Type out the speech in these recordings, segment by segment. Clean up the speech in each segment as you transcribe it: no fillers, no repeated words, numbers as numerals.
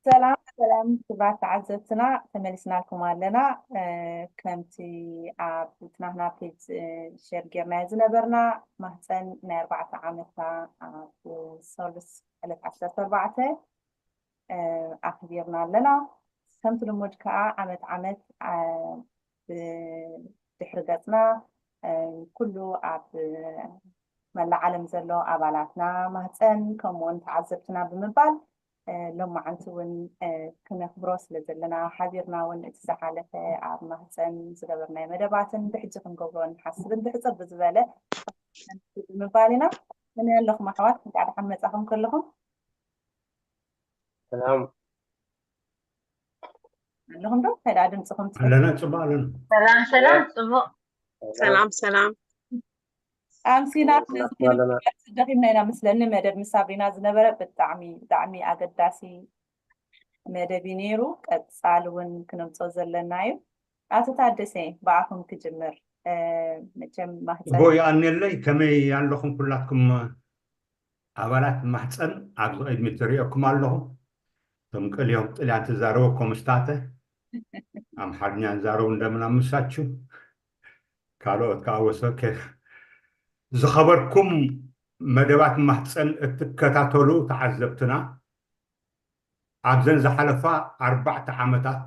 ሰላም ሰላም ክቡራት ተዓዘብትና፣ ተመሊስናልኩም ኣለና። ከምቲ ኣብ ትናትና page share ጌርናዮ ዝነበርና፣ ማህፀን ናይ 4 ዓመታ ኣብ ሰሉስ ዕለት 14 ኣኽቢርና ኣለና። ከምቲ ልሙድ ከዓ ዓመት ዓመት ብድሕሪ ገፅና ኩሉ ኣብ መላእ ዓለም ዘሎ ኣባላትና ማህፀን ከምኡውን ተዓዘብትና ብምባል ሎማዓንቲ እውን ክነኽብሮ ስለ ዘለና፣ ሓቢርና እውን እቲ ዝሓለፈ ኣብ ማህፀን ዝገበርናዮ መደባትን ብሕጂ ክንገብሮ ንሓስብን ብሕፅር ብዝበለ ብምባል ኢና። ከመይ ኣለኹም ኣሕዋት? እንኳዕ ደሓን መፃኹም ከለኹም። ሰላም። ኣለኹም ዶ? እንታይ ደኣ ድምፅኹም ትሕት? ኣለና፣ ፅቡቅ ኣለና። ሰላም ሰላም፣ ፅቡቅ። ሰላም ሰላም። ኣምሲና። ናትና ኣለና። ደኺምና ኢና ምስለኒ። መደብ ምስ ሳብሪና ዝነበረ ብጣዕሚ ብጣዕሚ ኣገዳሲ መደብ እዩ ነይሩ። ቀፃሊ እውን ክንምፆ ዘለና እዩ። ኣቶ ታደሰ፣ ብኣኹም ክጅምር። መቸም ማህፀን ፅቡቅ፣ ይኣኒለይ። ከመይ ኣለኹም ኩላትኩም ኣባላት ማህፀን? ኣብዚ ቅድሚት ዝሪኦኩም ኣለኹ። እቶም ቀሊኦም ጥልያን ትዛረቡ come state፣ ኣምሓርኛ ንዛረቡ እንደምን ኣምሳችሁ፣ ካልኦት ከዓ ወሰከ። ዝኸበርኩም መደባት ማህፀን እትከታተሉ ተዓዘብትና፣ ኣብዘን ዝሓለፋ 4 ዓመታት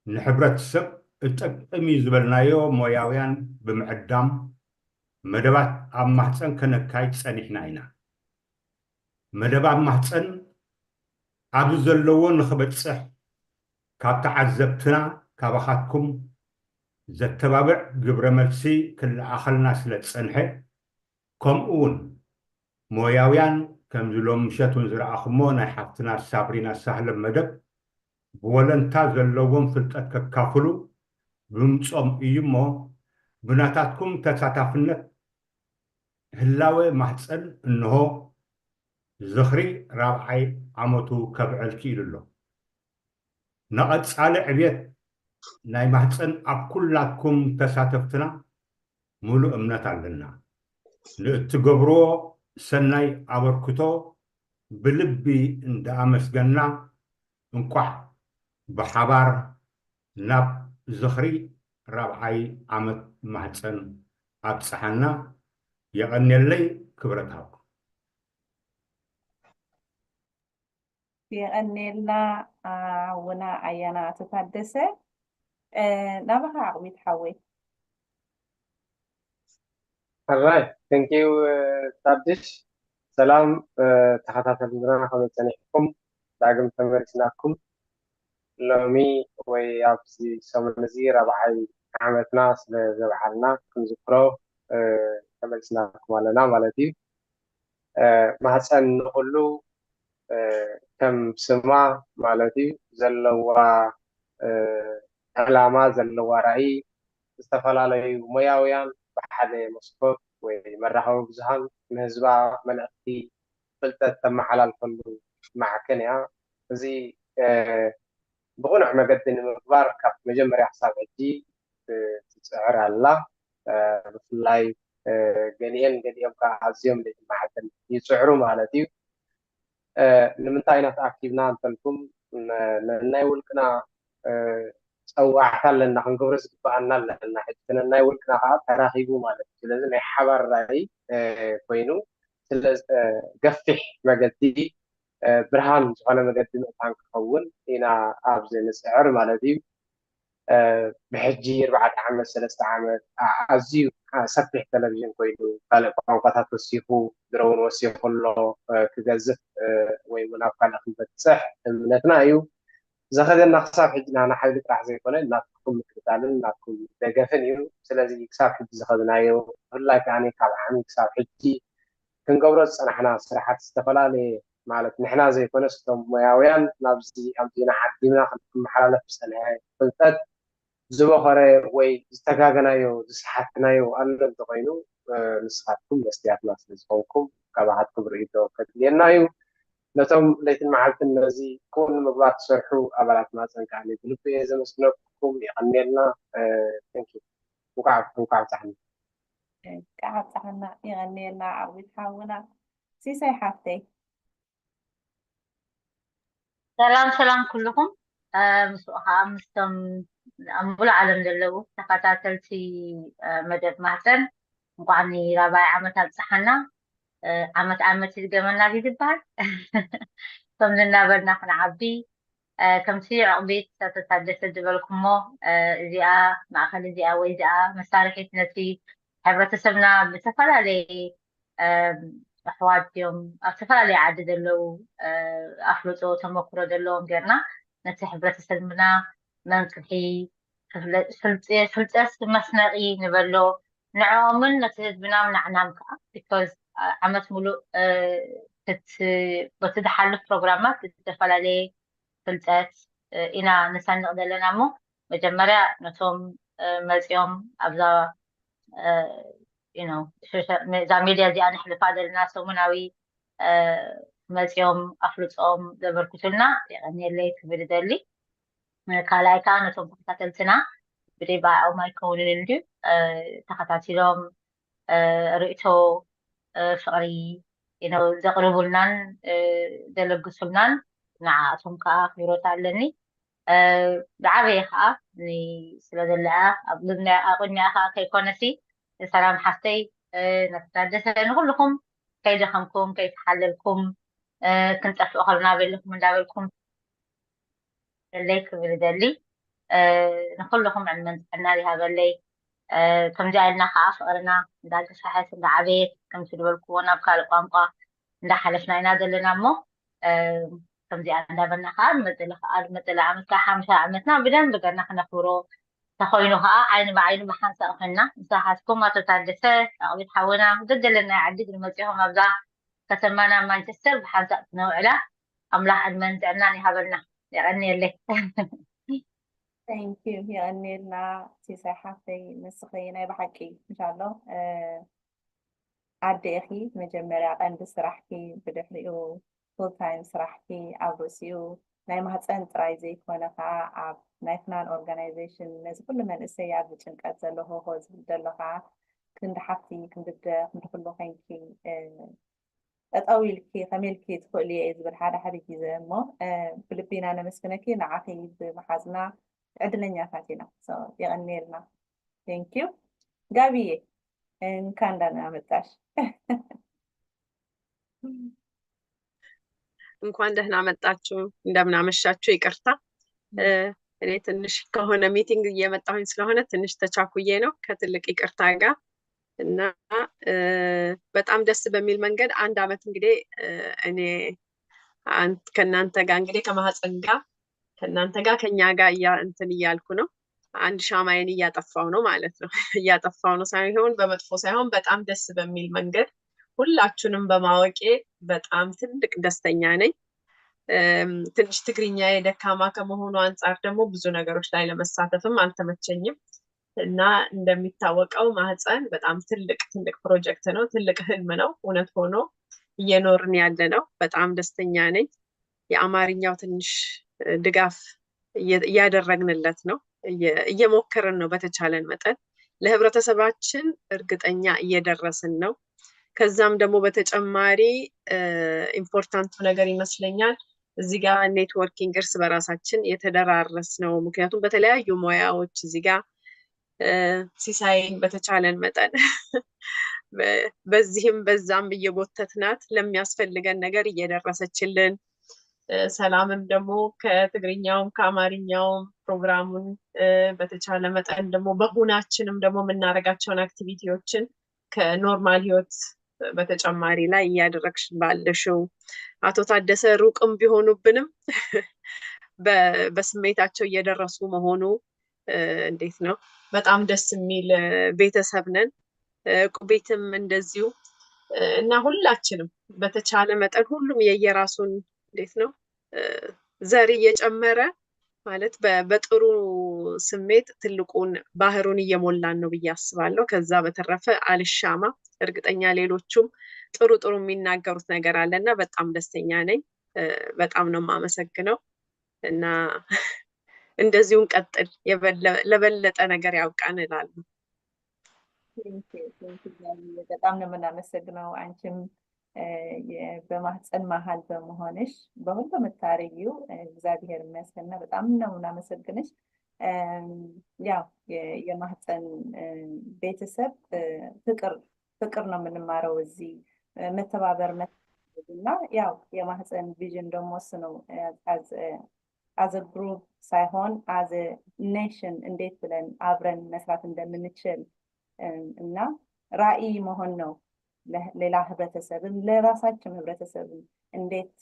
ንሕብረተሰብ እጠቅም እዩ ዝበልናዮ ሞያውያን ብምዕዳም መደባት ኣብ ማህፀን ከነካይድ ፀኒሕና ኢና። መደባት ማህፀን ኣብዚ ዘለዎ ንክበፅሕ ካብ ተዓዘብትና ካባኻትኩም ዘተባብዕ ግብረ መልሲ ክለኣኸልና ስለ ዝፀንሐ፣ ከምኡ እውን ሞያውያን ከምዚ ሎም ምሸት እውን ዝረኣኹሞ ናይ ሓፍትና ሳብሪና ሳህለ መደብ ብወለንታ ዘለዎም ፍልጠት ከካፍሉ ብምምፆም እዩ እሞ፣ ብናታትኩም ተሳታፍነት ህላወ ማህፀን እንሆ ዝኽሪ ራብዓይ ዓመቱ ከብዕል ክኢሉ ኣሎ። ንቐፃሊ ዕብየት ናይ ማህፀን ኣብ ኩላትኩም ተሳተፍትና ሙሉእ እምነት ኣለና። ንእትገብርዎ ሰናይ ኣበርክቶ ብልቢ እንዳኣመስገና፣ እንቋዕ ብሓባር ናብ ዝኽሪ ራብዓይ ዓመት ማህፀን ኣብፅሓና። የቐኒየለይ፣ ክብረት ሃብኩም። የቐኒየልና ኣውና ኣያና ኣቶ ታደሰ። ናባኻ ዓቕቢት ሓወይ። ሕራይ፣ thank you ታድሽ። ሰላም ተኸታተልትና፣ ከመይ ፀኒሕኩም? ዳግም ተመሊስናኩም። ሎሚ ወይ ኣብዚ ሰሙን እዚ ራብዓይ ዓመትና ስለ ዘብዓልና ክንዝክሮ ተመሊስናኩም ኣለና ማለት እዩ። ማህፀን ንኩሉ ከም ስማ ማለት እዩ ዘለዋ ዕላማ፣ ዘለዋ ራእይ ዝተፈላለዩ ሞያውያን ብሓደ መስኮት ወይ መራኸቢ ብዙሃን ንህዝባ መልእኽቲ ፍልጠት ተመሓላልፈሉ ማዕከን እያ። እዚ ብቁኑዕ መገዲ ንምግባር ካብ መጀመርያ ክሳብ ሕጂ ትፅዕር ኣላ። ብፍላይ ገሊአን ገሊኦም ከዓ ኣዝዮም ለይትን መዓልትን ይፅዕሩ ማለት እዩ። ንምንታይ ኢና ተኣኪብና እንተልኩም፣ ነናይ ውልቅና ፀዋዕታ ኣለና፣ ክንገብሮ ዝግባኣና ኣለና። ሕጂ ነናይ ውልቅና ከዓ ተራኪቡ ማለት እዩ። ስለዚ ናይ ሓባር ራእይ ኮይኑ ስለ ገፊሕ መገዲ፣ ብርሃን ዝኾነ መገዲ ምእታን ክኸውን ኢና ኣብዚ ንፅዕር ማለት እዩ። ብሕጂ 4 ዓመት፣ 3 ዓመት ኣዝዩ ሰፊሕ ቴሌቭዥን ኮይኑ፣ ካልእ ቋንቋታት ወሲኹ፣ ድሮውን ወሲኹ ኣሎ፣ ክገዝፍ ወይ እውን ኣብ ካልእ ክንበፅሕ እምነትና እዩ። ዘኸደና ክሳብ ሕጂ ናና ሓይሊ ጥራሕ ዘይኮነ ናትኩም ምክትታልን ናትኩም ደገፍን እዩ። ስለዚ ክሳብ ሕጂ ዝኸድናዮ፣ ብፍላይ ከዓኒ ካብ ዓሚ ክሳብ ሕጂ ክንገብሮ ዝፀናሕና ስራሓት ዝተፈላለየ፣ ማለት ንሕና ዘይኮነስ እቶም ሞያውያን ናብዚ ኣምፂና ዓዲምና ክመሓላለፍ ዝፀንሐ ፍልጠት ዝበኸረ ወይ ዝተጋገናዮ ዝሰሓትናዮ ኣሎ እንተኮይኑ፣ ንስኻትኩም መስትያትና ስለ ዝኾንኩም ካባኻትኩም ርእቶ ከድልየና እዩ። ነቶም ለይትን መዓልትን ነዚ ክውን ንምግባር ትሰርሑ ኣባላት ማህፀን ከዓ ብልቢ እየ ዘመስግነኩም። ይቐኒየልና። Thank you። እንኳዕ እንኳዕ ብፃሕና። እንኳዕ ኣብፅሓና። ይቐኒየልና ዓቕቢት ሓውና። ሲሳይ ሓፍተይ። ሰላም ሰላም ኩልኩም፣ ምስኡ ከዓ ምስቶም ኣብ ሙሉእ ዓለም ዘለው ተኸታተልቲ መደብ ማህፀን፣ እንኳዕ ንራብዓይ ዓመት ኣብፅሓና። ዓመት ዓመት ይድገመና ድዩ ዝበሃል? ከምዚ እናበልና ክንዓቢ፣ ከምቲ ዕቕቢት ኣቶ ታደሰ ዝበልኩሞ፣ እዚኣ ማእኸል እዚኣ ወይ እዚኣ መሳርሒት ነቲ ሕብረተሰብና ብዝተፈላለየ ኣሕዋት ድዮም ኣብ ዝተፈላለየ ዓዲ ዘለው ኣፍልጦ ተመክሮ ዘለዎም ጌርና ነቲ ሕብረተሰብና መንቅሒ፣ ፍልጠት መስነቂ ንበሎ ንዕኦምን ነቲ ህዝብና ንዓናም ከዓ፣ because ዓመት ሙሉእ በቲ ዝሓልፍ ፕሮግራማት ዝተፈላለየ ፍልጠት ኢና ንሰንቕ ዘለና እሞ፣ መጀመርያ ነቶም መፂኦም ኣብዛ እዛ ሚድያ እዚኣ ነሕልፋ ዘለና ሰሙናዊ መፂኦም ኣፍልጦም ዘበርክቱልና የቀኒየለይ ክብል ይደሊ። ካልኣይ ከዓ ነቶም ተኸታተልትና፣ ብደይ ባዕኦም ኣይከውንን እንድዩ፣ ተኸታቲሎም ርእቶ ፍቅሪ ዘቕርቡልናን ዘለግሱልናን ንዓኣቶም ከዓ ኣኽቢሮት ኣለኒ። ብዓበየ ከዓ ስለ ዘለኣ ኣብ ቅድሚኣ ከዓ ከይኮነሲ ሰላም ሓፍተይ፣ ነቲ ንኩልኩም ከይደኸምኩም ከይተሓለልኩም ክንጠፍእ ከለና በለኩም እንዳበልኩም ለይ ክብል ይደሊ። ንኩልኩም ዕድመን ጥዕናን ይሃበለይ። ከምዚኣ ኢልና ከዓ ፍቅርና እንዳገፋሐት እንዳዓበየት፣ ከምቲ ዝበልክዎ ናብ ካልእ ቋንቋ እንዳሓለፍና ኢና ዘለና እሞ፣ ከምዚኣ እንዳበልና ከዓ ንመፅእ ዓመት ከዓ 5 ዓመትና ብደንቢ ገርና ክነኽብሮ ተኮይኑ ከዓ ዓይኒ ብዓይኒ ብሓንሳእ ኮይንና ምሳሓትኩም ኣቶ ታደሰ፣ ኣቕቢት ሓውና፣ ዘደለና ዓዲ መፂኹም ኣብዛ ከተማና ማንቸስተር ብሓንሳእ ክነውዕላ ኣምላኽ ዕድመን ጥዕናን ይሃበልና። የቀኒየለይ። Thank you፣ የቀኒየልና ሲሳይ ሓፍተይ። ንስኺ ናይ ብሓቂ እንሻሎ ኣደ ኢኺ መጀመርያ ቀንዲ ስራሕኪ፣ ብድሕሪኡ full time ስራሕኪ፣ ኣብ ርእሲኡ ናይ ማህፀን ጥራይ ዘይኮነ ከዓ ኣብ ናይ ፍናን organization ነዚ ኩሉ መንእሰይ ኣብ ጭንቀት ዘሎ ሆሆ ዝብል ዘሎ ከዓ ክንዲ ሓፍቲ፣ ክንዲ ክንዲ ኩሉ ኮንኪ ጠጠው ኢልኪ ከመይ ኢልኪ ትኽእሉ እየ ዝብል ሓደ ሓደ ግዜ እሞ ብልቢና ነመስግነኪ። ንዓኺ ብምሓዝና ዕድለኛታት ኢና። የቀኒየልና፣ thank you። ጋቢዬ፣ እንኳን ደህና መጣሽ። እንኳን ደህና መጣችሁ። እንደምን አመሻችሁ። ይቅርታ፣ እኔ ትንሽ ከሆነ meeting እየመጣሁኝ ስለሆነ ትንሽ ተቻኩዬ ነው ከትልቅ ይቅርታ ጋር። እና በጣም ደስ በሚል መንገድ አንድ አመት እንግዲህ እኔ ከእናንተ ጋር እንግዲህ ከማህፀን ጋር ከእናንተ ጋር ከኛ ጋር እንትን እያልኩ ነው። አንድ ሻማዬን እያጠፋው ነው ማለት ነው። እያጠፋው ነው ሳይሆን በመጥፎ ሳይሆን በጣም ደስ በሚል መንገድ ሁላችሁንም በማወቄ በጣም ትልቅ ደስተኛ ነኝ። ትንሽ ትግርኛ የደካማ ከመሆኑ አንጻር ደግሞ ብዙ ነገሮች ላይ ለመሳተፍም አልተመቸኝም። እና እንደሚታወቀው ማህፀን በጣም ትልቅ ትልቅ ፕሮጀክት ነው። ትልቅ ህልም ነው። እውነት ሆኖ እየኖርን ያለ ነው። በጣም ደስተኛ ነኝ። የአማርኛው ትንሽ ድጋፍ እያደረግንለት ነው፣ እየሞከርን ነው። በተቻለን መጠን ለህብረተሰባችን እርግጠኛ እየደረስን ነው። ከዛም ደግሞ በተጨማሪ important ኡ ነገር ይመስለኛል እዚህ ጋር networking፣ እርስ በራሳችን የተደራረስ ነው። ምክንያቱም በተለያዩ ሙያዎች እዚህ ጋር ሲሳይን በተቻለን መጠን በዚህም በዛም እየጎተትናት ለሚያስፈልገን ነገር እየደረሰችልን፣ ሰላምም ደግሞ ከትግርኛውም ከአማርኛውም ፕሮግራሙን በተቻለ መጠን ደግሞ በሁናችንም ደግሞ የምናደርጋቸውን activity ዎችን ከ normal ህይወት በተጨማሪ ላይ እያደረግሽ ባለሽው፣ አቶ ታደሰ ሩቅም ቢሆኑብንም በስሜታቸው እየደረሱ መሆኑ እንዴት ነው፣ በጣም ደስ የሚል ቤተሰብ ነን። ቁቤትም እንደዚሁ እና ሁላችንም በተቻለ መጠን ሁሉም የየራሱን እንዴት ነው ዘር እየጨመረ ማለት በጥሩ ስሜት ትልቁን ባህሩን እየሞላን ነው ብዬ አስባለሁ። ከዛ በተረፈ አልሻማ፣ እርግጠኛ ሌሎቹም ጥሩ ጥሩ የሚናገሩት ነገር አለ እና በጣም ደስተኛ ነኝ። በጣም ነው የማመሰግነው እና እንደዚሁ እንቀጥል፣ ለበለጠ ነገር ያውቃን እላለሁ። በጣም ነው የምናመሰግነው። አንቺም በማህፀን መሀል በመሆንሽ በሁሉ የምታረጊው እግዚአብሔር ይመስገንና በጣም ነው የምናመሰግንሽ። ያው የማህፀን ቤተሰብ ፍቅር ፍቅር ነው የምንማረው እዚህ፣ መተባበር እና ያው የማህፀን vision ደግሞ እሱ ነው፣ as a group ሳይሆን as a nation እንዴት ብለን አብረን መስራት እንደምንችል እና ራዕይ መሆን ነው ሌላ ህብረተሰብም ለራሳችን ህብረተሰብም እንዴት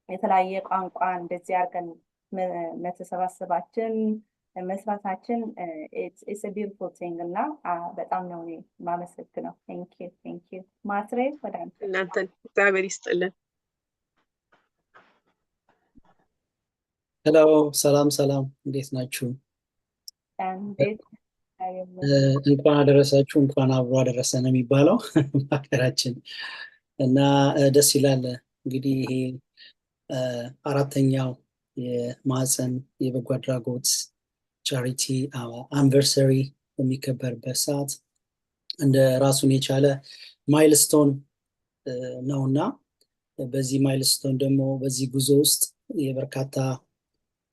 የተለያየ ቋንቋ እንደዚህ አድርገን መተሰባሰባችን መስራታችን it's beautiful thing እና በጣም ነው እኔ የማመሰግነው። Thank you, thank you። ማትሬ፣ ወደ አንቺ። እናንተን እግዚአብሔር ይስጥልን። Hello፣ ሰላም ሰላም፣ እንዴት ናችሁ? እንዴት? እንኳን አደረሳችሁ፣ እንኳን አብሮ አደረሰን የሚባለው በሀገራችን እና ደስ ይላል። እንግዲህ ይሄ አራተኛው የማህፀን የበጎ አድራጎት charity anniversary በሚከበርበት ሰዓት እንደ ራሱን የቻለ milestone ነው እና በዚህ milestone ደግሞ በዚህ ጉዞ ውስጥ የበርካታ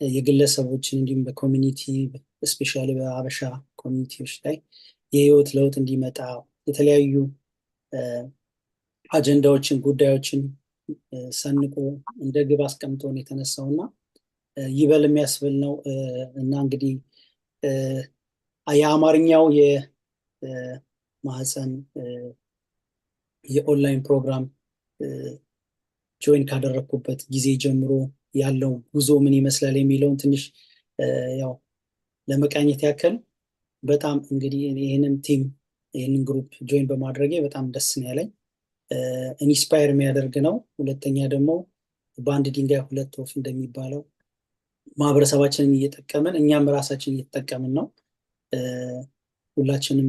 የግለሰቦችን እንዲሁም በ community፣ especially በአበሻ community ዎች ላይ የህይወት ለውጥ እንዲመጣ የተለያዩ አጀንዳዎችን፣ ጉዳዮችን ሰንቆ እንደ ግብ አስቀምጦ ነው የተነሳው እና ይበል የሚያስብል ነው። እና እንግዲህ የአማርኛው የማህፀን የ online program join ካደረግኩበት ጊዜ ጀምሮ ያለው ጉዞ ምን ይመስላል የሚለውን ትንሽ ያው ለመቃኘት ያክል፣ በጣም እንግዲህ ይህንን team፣ ይህንን group join በማድረጌ በጣም ደስ ነው ያለኝ። Inspire የሚያደርግ ነው። ሁለተኛ ደግሞ በአንድ ድንጋይ ሁለት ወፍ እንደሚባለው ማህበረሰባችንን እየጠቀምን እኛም ራሳችን እየተጠቀምን ነው። ሁላችንም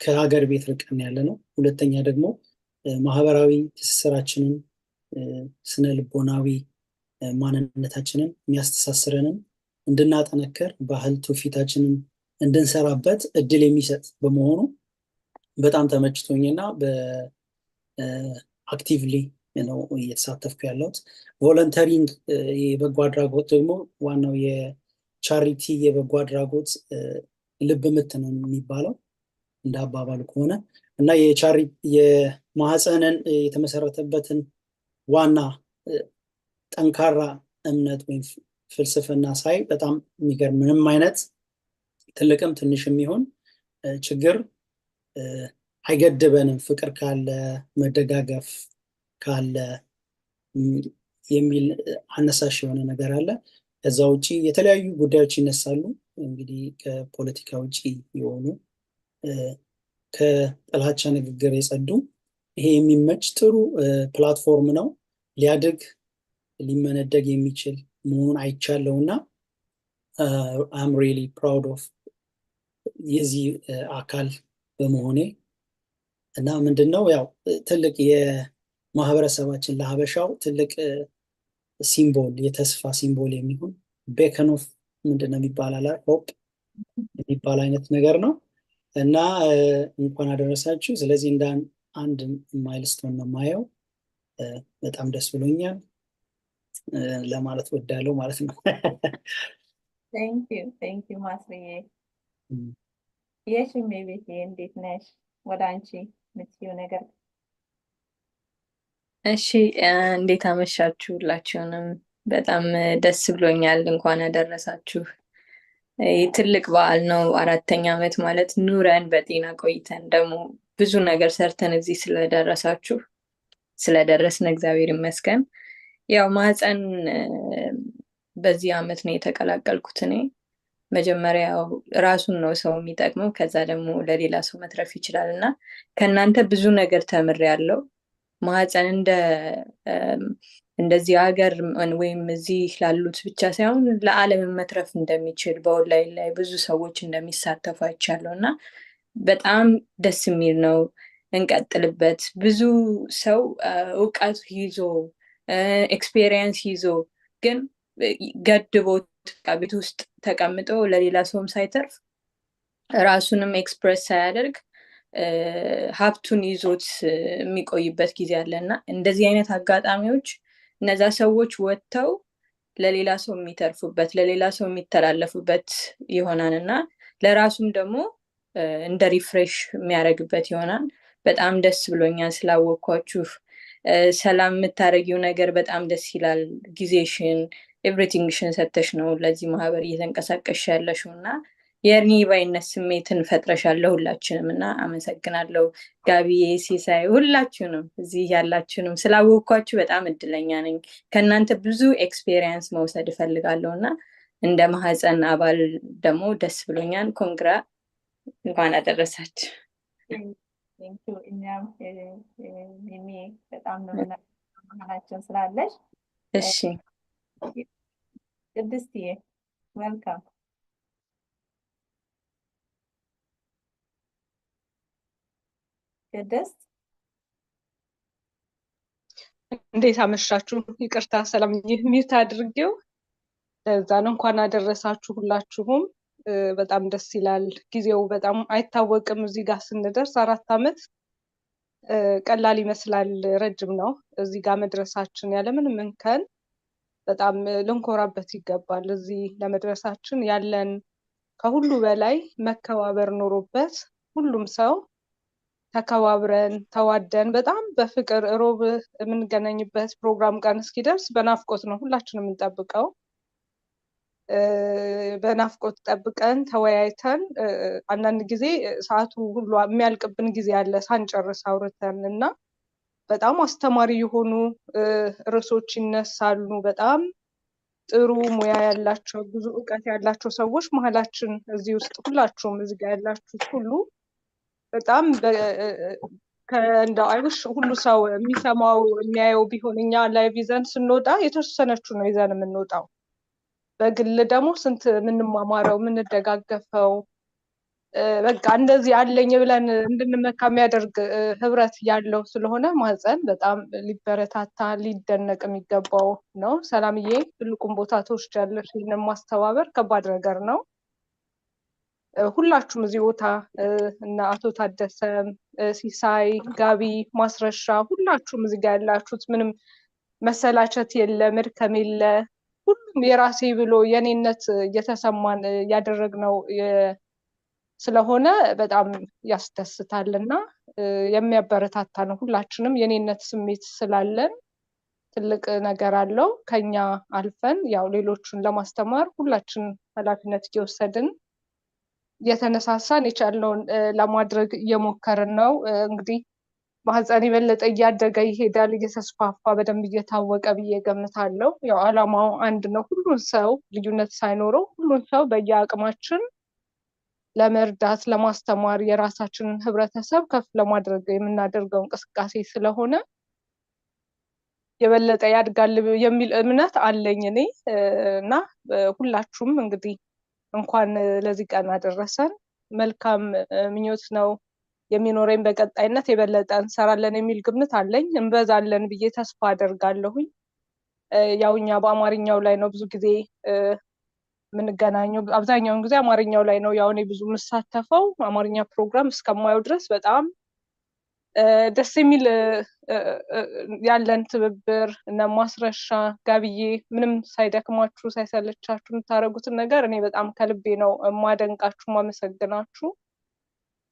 ከሀገር ቤት ርቀን ያለ ነው። ሁለተኛ ደግሞ ማህበራዊ ትስስራችንን፣ ስነ ልቦናዊ ማንነታችንን የሚያስተሳስረንን እንድናጠነክር፣ ባህል ትውፊታችንን እንድንሰራበት እድል የሚሰጥ በመሆኑ በጣም ተመችቶኝና በ actively ነው እየተሳተፍኩ ያለሁት። Volunteering የበጎ አድራጎት ደግሞ ዋናው የ charity የበጎ አድራጎት ልብ ምት ነው የሚባለው እንደ አባባሉ ከሆነ። እና የማህፀንን የተመሰረተበትን ዋና ጠንካራ እምነት ወይም ፍልስፍና ሳይ በጣም የሚገርም፣ ምንም አይነት ትልቅም ትንሽም ይሁን ችግር አይገድበንም፣ ፍቅር ካለ፣ መደጋገፍ ካለ የሚል አነሳሽ የሆነ ነገር አለ። ከዛ ውጭ የተለያዩ ጉዳዮች ይነሳሉ። እንግዲህ ከፖለቲካ ውጭ የሆኑ፣ ከጥላቻ ንግግር የጸዱ፣ ይሄ የሚመች ጥሩ platform ነው። ሊያድግ ሊመነደግ የሚችል መሆኑን አይቻለው እና I'm really proud of የዚህ አካል በመሆኔ። እና ምንድን ነው ያው ትልቅ የማህበረሰባችን ለሀበሻው ትልቅ symbol፣ የተስፋ symbol የሚሆን beacon of ምንድን ነው የሚባል hope የሚባል አይነት ነገር ነው እና እንኳን አደረሳችሁ። ስለዚህ እንደ አንድ milestone ነው የማየው። በጣም ደስ ብሎኛል ለማለት ወዳለው ማለት ነው። Thank you, thank you ማስርዬ። የሽሜ ቤቴ፣ እንዴት ነሽ? ወደ አንቺ የምትይው ነገር። እሺ፣ እንዴት አመሻችሁ ሁላችሁንም። በጣም ደስ ብሎኛል። እንኳን አደረሳችሁ። ይህ ትልቅ በዓል ነው። 4ኛ ዓመት ማለት ኑረን በጤና ቆይተን ደግሞ ብዙ ነገር ሰርተን እዚህ ስለደረሳችሁ፣ ስለደረስን እግዚአብሔር ይመስገን። ያው ማህፀን በዚህ ዓመት ነው የተቀላቀልኩት እኔ። መጀመሪያው ራሱን ነው ሰው የሚጠቅመው፣ ከዛ ደግሞ ለሌላ ሰው መትረፍ ይችላል እና ከእናንተ ብዙ ነገር ተምሬያለሁ። ማህፀን እንደ እንደዚህ ሀገር ወይም እዚህ ላሉት ብቻ ሳይሆን ለዓለም መትረፍ እንደሚችል፣ በኦንላይን ላይ ብዙ ሰዎች እንደሚሳተፉ አይቻለሁ እና በጣም ደስ የሚል ነው። እንቀጥልበት። ብዙ ሰው እውቀት ይዞ፣ experience ይዞ ግን ገድቦት ቤት ውስጥ ተቀምጦ ለሌላ ሰውም ሳይተርፍ ራሱንም express ሳያደርግ ሀብቱን ይዞት የሚቆይበት ጊዜ አለ እና እንደዚህ አይነት አጋጣሚዎች እነዛ ሰዎች ወጥተው ለሌላ ሰው የሚተርፉበት፣ ለሌላ ሰው የሚተላለፉበት ይሆናል እና ለራሱም ደግሞ እንደ refresh የሚያደርግበት ይሆናል። በጣም ደስ ብሎኛል ስላወቅኳችሁ። ሰላም፣ የምታደርጊው ነገር በጣም ደስ ይላል። ጊዜሽን everything ሽን ሰተሽ ነው ለዚህ ማህበር እየተንቀሳቀስሽ ያለሽው እና የእኔ ባይነት ስሜትን ፈጥረሻል ለሁላችንም እና አመሰግናለሁ። ጋቢዬ፣ ሲሳይ፣ ሁላችሁንም እዚህ ያላችሁንም ስላወቅኳችሁ በጣም እድለኛ ነኝ። ከእናንተ ብዙ experience መውሰድ እፈልጋለሁ እና እንደ ማህፀን አባል ደግሞ ደስ ብሎኛል። Congra፣ እንኳን አደረሳችሁ። Thank you። እኛም ሚሚ በጣም ነው መሀላችን ስላለሽ። እሺ። ቅድስትዬ welcome። ቅድስት። እንዴት አመሻችሁ? ይቅርታ ሰላም mute አድርጌው ለዛ ነው። እንኳን አደረሳችሁ ሁላችሁም። በጣም ደስ ይላል። ጊዜው በጣም አይታወቅም። እዚህ ጋር ስንደርስ 4 ዓመት ቀላል ይመስላል፣ ረጅም ነው። እዚህ ጋር መድረሳችን ያለምንም እንከን በጣም ልንኮራበት ይገባል። እዚህ ለመድረሳችን ያለን ከሁሉ በላይ መከባበር ኖሮበት ሁሉም ሰው ተከባብረን ተዋደን በጣም በፍቅር እሮብ የምንገናኝበት ፕሮግራም ቀን እስኪደርስ በናፍቆት ነው ሁላችንም የምንጠብቀው። በናፍቆት ጠብቀን ተወያይተን አንዳንድ ጊዜ ሰዓቱ ሁሉ የሚያልቅብን ጊዜ አለ ሳንጨርስ አውርተን እና በጣም አስተማሪ የሆኑ ርዕሶች ይነሳሉ። በጣም ጥሩ ሙያ ያላቸው፣ ብዙ እውቀት ያላቸው ሰዎች መሀላችን እዚህ ውስጥ ሁላችሁም እዚህ ጋር ያላችሁት ሁሉ በጣም እንደው I wish ሁሉ ሰው የሚሰማው የሚያየው ቢሆን። እኛ live ይዘን ስንወጣ የተወሰነችው ነው ይዘን የምንወጣው። በግል ደግሞ ስንት የምንማማረው፣ የምንደጋገፈው፣ በቃ እንደዚህ አለኝ ብለን እንድንመካ የሚያደርግ ህብረት ያለው ስለሆነ ማህፀን በጣም ሊበረታታ ሊደነቅ የሚገባው ነው። ሰላምዬ ትልቁን ቦታ ትወስጃለሽ። ይህንን ማስተባበር ከባድ ነገር ነው። ሁላችሁም እዚህ ቦታ እና አቶ ታደሰ፣ ሲሳይ፣ ጋቢ፣ ማስረሻ፣ ሁላችሁም እዚህ ጋር ያላችሁት ምንም መሰላቸት የለ፣ መድከም የለ። ሁሉም የራሴ ብሎ የኔነት እየተሰማን ያደረግነው ስለሆነ በጣም ያስደስታል እና የሚያበረታታ ነው። ሁላችንም የኔነት ስሜት ስላለን ትልቅ ነገር አለው። ከኛ አልፈን ያው ሌሎቹን ለማስተማር ሁላችን ኃላፊነት እየወሰድን እየተነሳሳን የቻልነውን ለማድረግ እየሞከርን ነው። እንግዲህ ማህፀን የበለጠ እያደገ ይሄዳል፣ እየተስፋፋ በደንብ እየታወቀ ብዬ ገምታለሁ። ያው አላማው አንድ ነው። ሁሉን ሰው ልዩነት ሳይኖረው ሁሉን ሰው በየአቅማችን ለመርዳት፣ ለማስተማር፣ የራሳችንን ህብረተሰብ ከፍ ለማድረግ የምናደርገው እንቅስቃሴ ስለሆነ የበለጠ ያድጋል የሚል እምነት አለኝ እኔ እና ሁላችሁም እንግዲህ እንኳን ለዚህ ቀን አደረሰን። መልካም ምኞት ነው የሚኖረኝ። በቀጣይነት የበለጠ እንሰራለን የሚል ግምት አለኝ። እንበዛለን ብዬ ተስፋ አደርጋለሁኝ። ያው እኛ በአማርኛው ላይ ነው ብዙ ጊዜ የምንገናኘው። አብዛኛውን ጊዜ አማርኛው ላይ ነው ያው እኔ ብዙ የምሳተፈው። አማርኛ ፕሮግራም እስከማየው ድረስ በጣም ደስ የሚል ያለን ትብብር፣ እነ ማስረሻ፣ ጋብዬ፣ ምንም ሳይደክማችሁ ሳይሰለቻችሁ የምታደርጉትን ነገር እኔ በጣም ከልቤ ነው የማደንቃችሁ፣ የማመሰግናችሁ።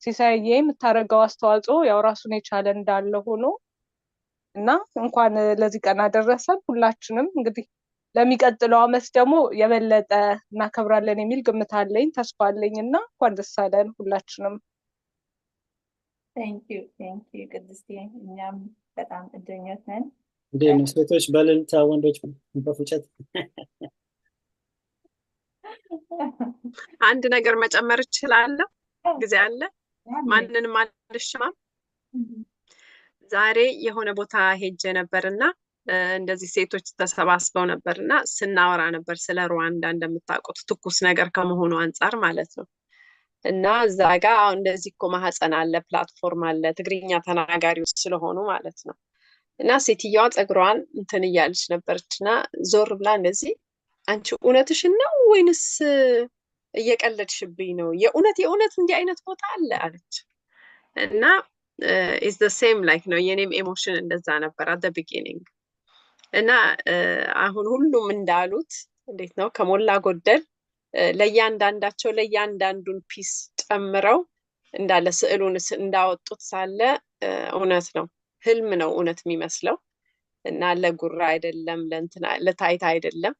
ሲሳይዬ የምታደርገው አስተዋጽኦ ያው ራሱን የቻለ እንዳለ ሆኖ እና እንኳን ለዚህ ቀን አደረሰን። ሁላችንም እንግዲህ ለሚቀጥለው ዓመት ደግሞ የበለጠ እናከብራለን የሚል ግምት አለኝ፣ ተስፋ አለኝ እና እንኳን ደስ አለን ሁላችንም። Thank you, thank you ቅድስቴ፣ እኛም በጣም እድለኞች ነን። እንዴት ነው? ሴቶች በእልልታ፣ ወንዶች በፉጨት። አንድ ነገር መጨመር እችላለሁ? ጊዜ አለ? ማንንም አልሻማም። ዛሬ የሆነ ቦታ ሄጄ ነበር እና እንደዚህ ሴቶች ተሰባስበው ነበር እና ስናወራ ነበር ስለ ሩዋንዳ፣ እንደምታውቁት ትኩስ ነገር ከመሆኑ አንጻር ማለት ነው። እና እዛ ጋ አሁን እንደዚህ እኮ ማህፀን አለ፣ platform አለ፣ ትግርኛ ተናጋሪዎች ስለሆኑ ማለት ነው። እና ሴትየዋ ፀጉሯን እንትን እያለች ነበረች እና ዞር ብላ እንደዚህ "አንቺ እውነትሽን ነው ወይንስ እየቀለድሽብኝ ነው? የእውነት የእውነት እንዲህ አይነት ቦታ አለ?" አለች። እና is the same like ነው፣ የኔም emotion እንደዛ ነበር at beginning። እና አሁን ሁሉም እንዳሉት እንዴት ነው፣ ከሞላ ጎደል ለእያንዳንዳቸው ለእያንዳንዱን piece ጨምረው እንዳለ ስዕሉን እንዳወጡት ሳለ እውነት ነው፣ ህልም ነው እውነት የሚመስለው። እና ለጉራ አይደለም፣ ለእንትና ለታይታ አይደለም።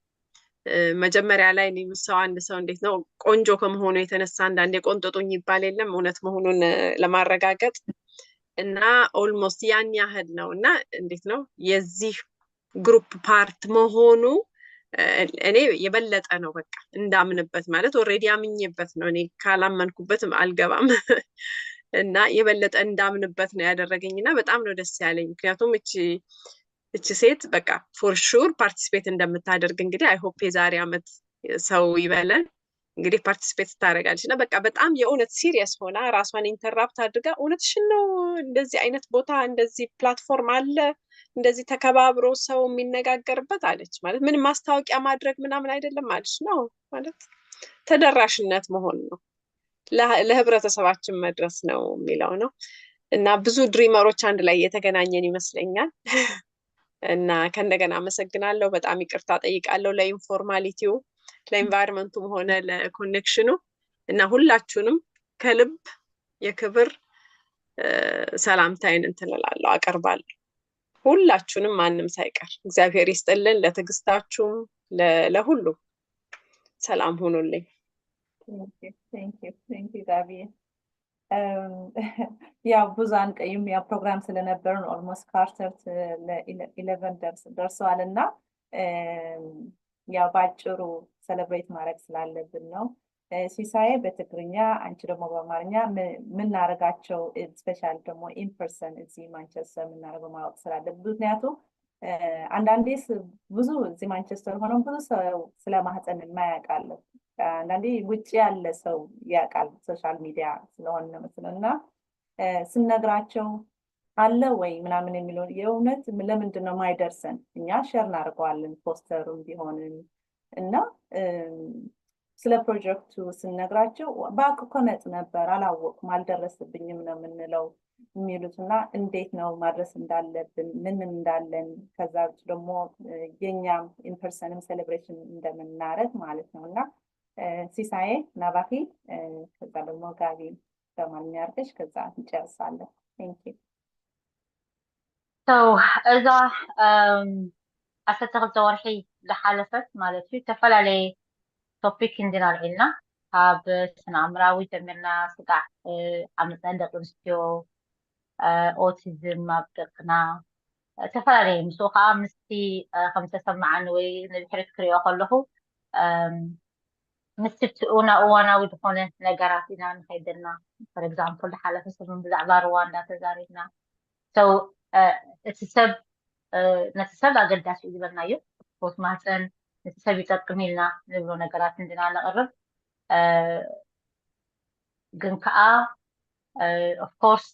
መጀመሪያ ላይ እኔም ሰው አንድ ሰው እንዴት ነው ቆንጆ ከመሆኑ የተነሳ አንዳንዴ ቆንጥጡኝ ይባል የለም፣ እውነት መሆኑን ለማረጋገጥ። እና almost ያን ያህል ነው። እና እንዴት ነው የዚህ group part መሆኑ እኔ የበለጠ ነው በቃ እንዳምንበት፣ ማለት already አምኜበት ነው፣ እኔ ካላመንኩበትም አልገባም። እና የበለጠ እንዳምንበት ነው ያደረገኝ እና በጣም ነው ደስ ያለኝ፣ ምክንያቱም እቺ ሴት በቃ for sure participate እንደምታደርግ፣ እንግዲህ I hope የዛሬ አመት ሰው ይበለን እንግዲህ participate ታደርጋለች። እና በቃ በጣም የእውነት serious ሆና ራሷን interrupt አድርጋ እውነትሽን ነው፣ እንደዚህ አይነት ቦታ፣ እንደዚህ platform አለ፣ እንደዚህ ተከባብሮ ሰው የሚነጋገርበት አለች። ማለት ምንም ማስታወቂያ ማድረግ ምናምን አይደለም አለች፣ ነው ማለት ተደራሽነት መሆን ነው፣ ለህብረተሰባችን መድረስ ነው የሚለው ነው። እና ብዙ dreamer ኦች አንድ ላይ የተገናኘን ይመስለኛል። እና ከእንደገና አመሰግናለሁ። በጣም ይቅርታ ጠይቃለሁ ለኢንፎርማሊቲው፣ ለኤንቫይሮንመንቱም ሆነ ለኮኔክሽኑ። እና ሁላችሁንም ከልብ የክብር ሰላምታዬን እንትን እላለሁ፣ አቀርባለሁ። ሁላችሁንም ማንም ሳይቀር እግዚአብሔር ይስጥልን፣ ለትዕግስታችሁም ለሁሉም ሰላም ሁኑልኝ። Thank you ጋቢ። ያው ብዙ አንቀይም፣ ያው ፕሮግራም ስለነበረን almost 10:45 ደርሰዋል። እና ያው በአጭሩ celebrate ማድረግ ስላለብን ነው። ሲሳዬ በትግርኛ፣ አንቺ ደግሞ በአማርኛ የምናደርጋቸው፣ special ደግሞ in person እዚህ ማንቸስተር የምናደርገው ማወቅ ስላለብን፣ ምክንያቱም አንዳንዴ ብዙ እዚህ ማንቸስተር ሆነው ብዙ ሰው ስለ ማህፀን የማያውቅ አለ። አንዳንዴ ውጭ ያለ ሰው ያውቃል፣ social media ስለሆነ መስሎ። እና ስነግራቸው አለ ወይ ምናምን የሚለው፣ የእውነት ለምንድን ነው ማይደርሰን? እኛ share እናደርገዋለን ፖስተሩም ቢሆንም። እና ስለ ፕሮጀክቱ ስነግራቸው ባቅ እኮ መጥ ነበር፣ አላወቅኩም፣ አልደረስብኝም ነው የምንለው የሚሉት። እና እንዴት ነው ማድረስ እንዳለብን፣ ምን ምን እንዳለን፣ ከዛ ውጭ ደግሞ የኛም in person ም celebration እንደምናደርግ ማለት ነው። እና ሲሳዬ ናባኺ፣ ከዛ ደግሞ ጋቢ በአማርኛ አድርገሽ ከዛ እንጨርሳለን። Thank you. So እዛ 12 ወርሒ ዝሓለፈት ማለት እዩ ዝተፈላለየ topic እንዲና ኣልዒልና፣ ካብ ስነ ኣእምራዊ ጀሚርና ስጋዕ ዓመፅ ናይ ደቂ ኣንስትዮ፣ ኦቲዝም ኣብ ደቅና፣ ዝተፈላለየ። ምስኡ ከዓ ምስቲ ከም ዝተሰማዓኒ ወይ ንድሕሪት ክሪኦ ከለኹ ምስቲ እዋናዊ ዝኾነ ነገራት ኢና ንኸይድ ዘለና። For example ዝሓለፈ ሰሙን ብዛዕባ ሩዋንዳ ተዛሪብና። So እቲ ሰብ ነቲ ሰብ ኣገዳሲ እዩ ዝበልናዮ ፖት ማህፀን ነቲ ሰብ ይጠቅም ኢልና ንብሎ ነገራት እንድና ነቕርብ። ግን ከዓ of course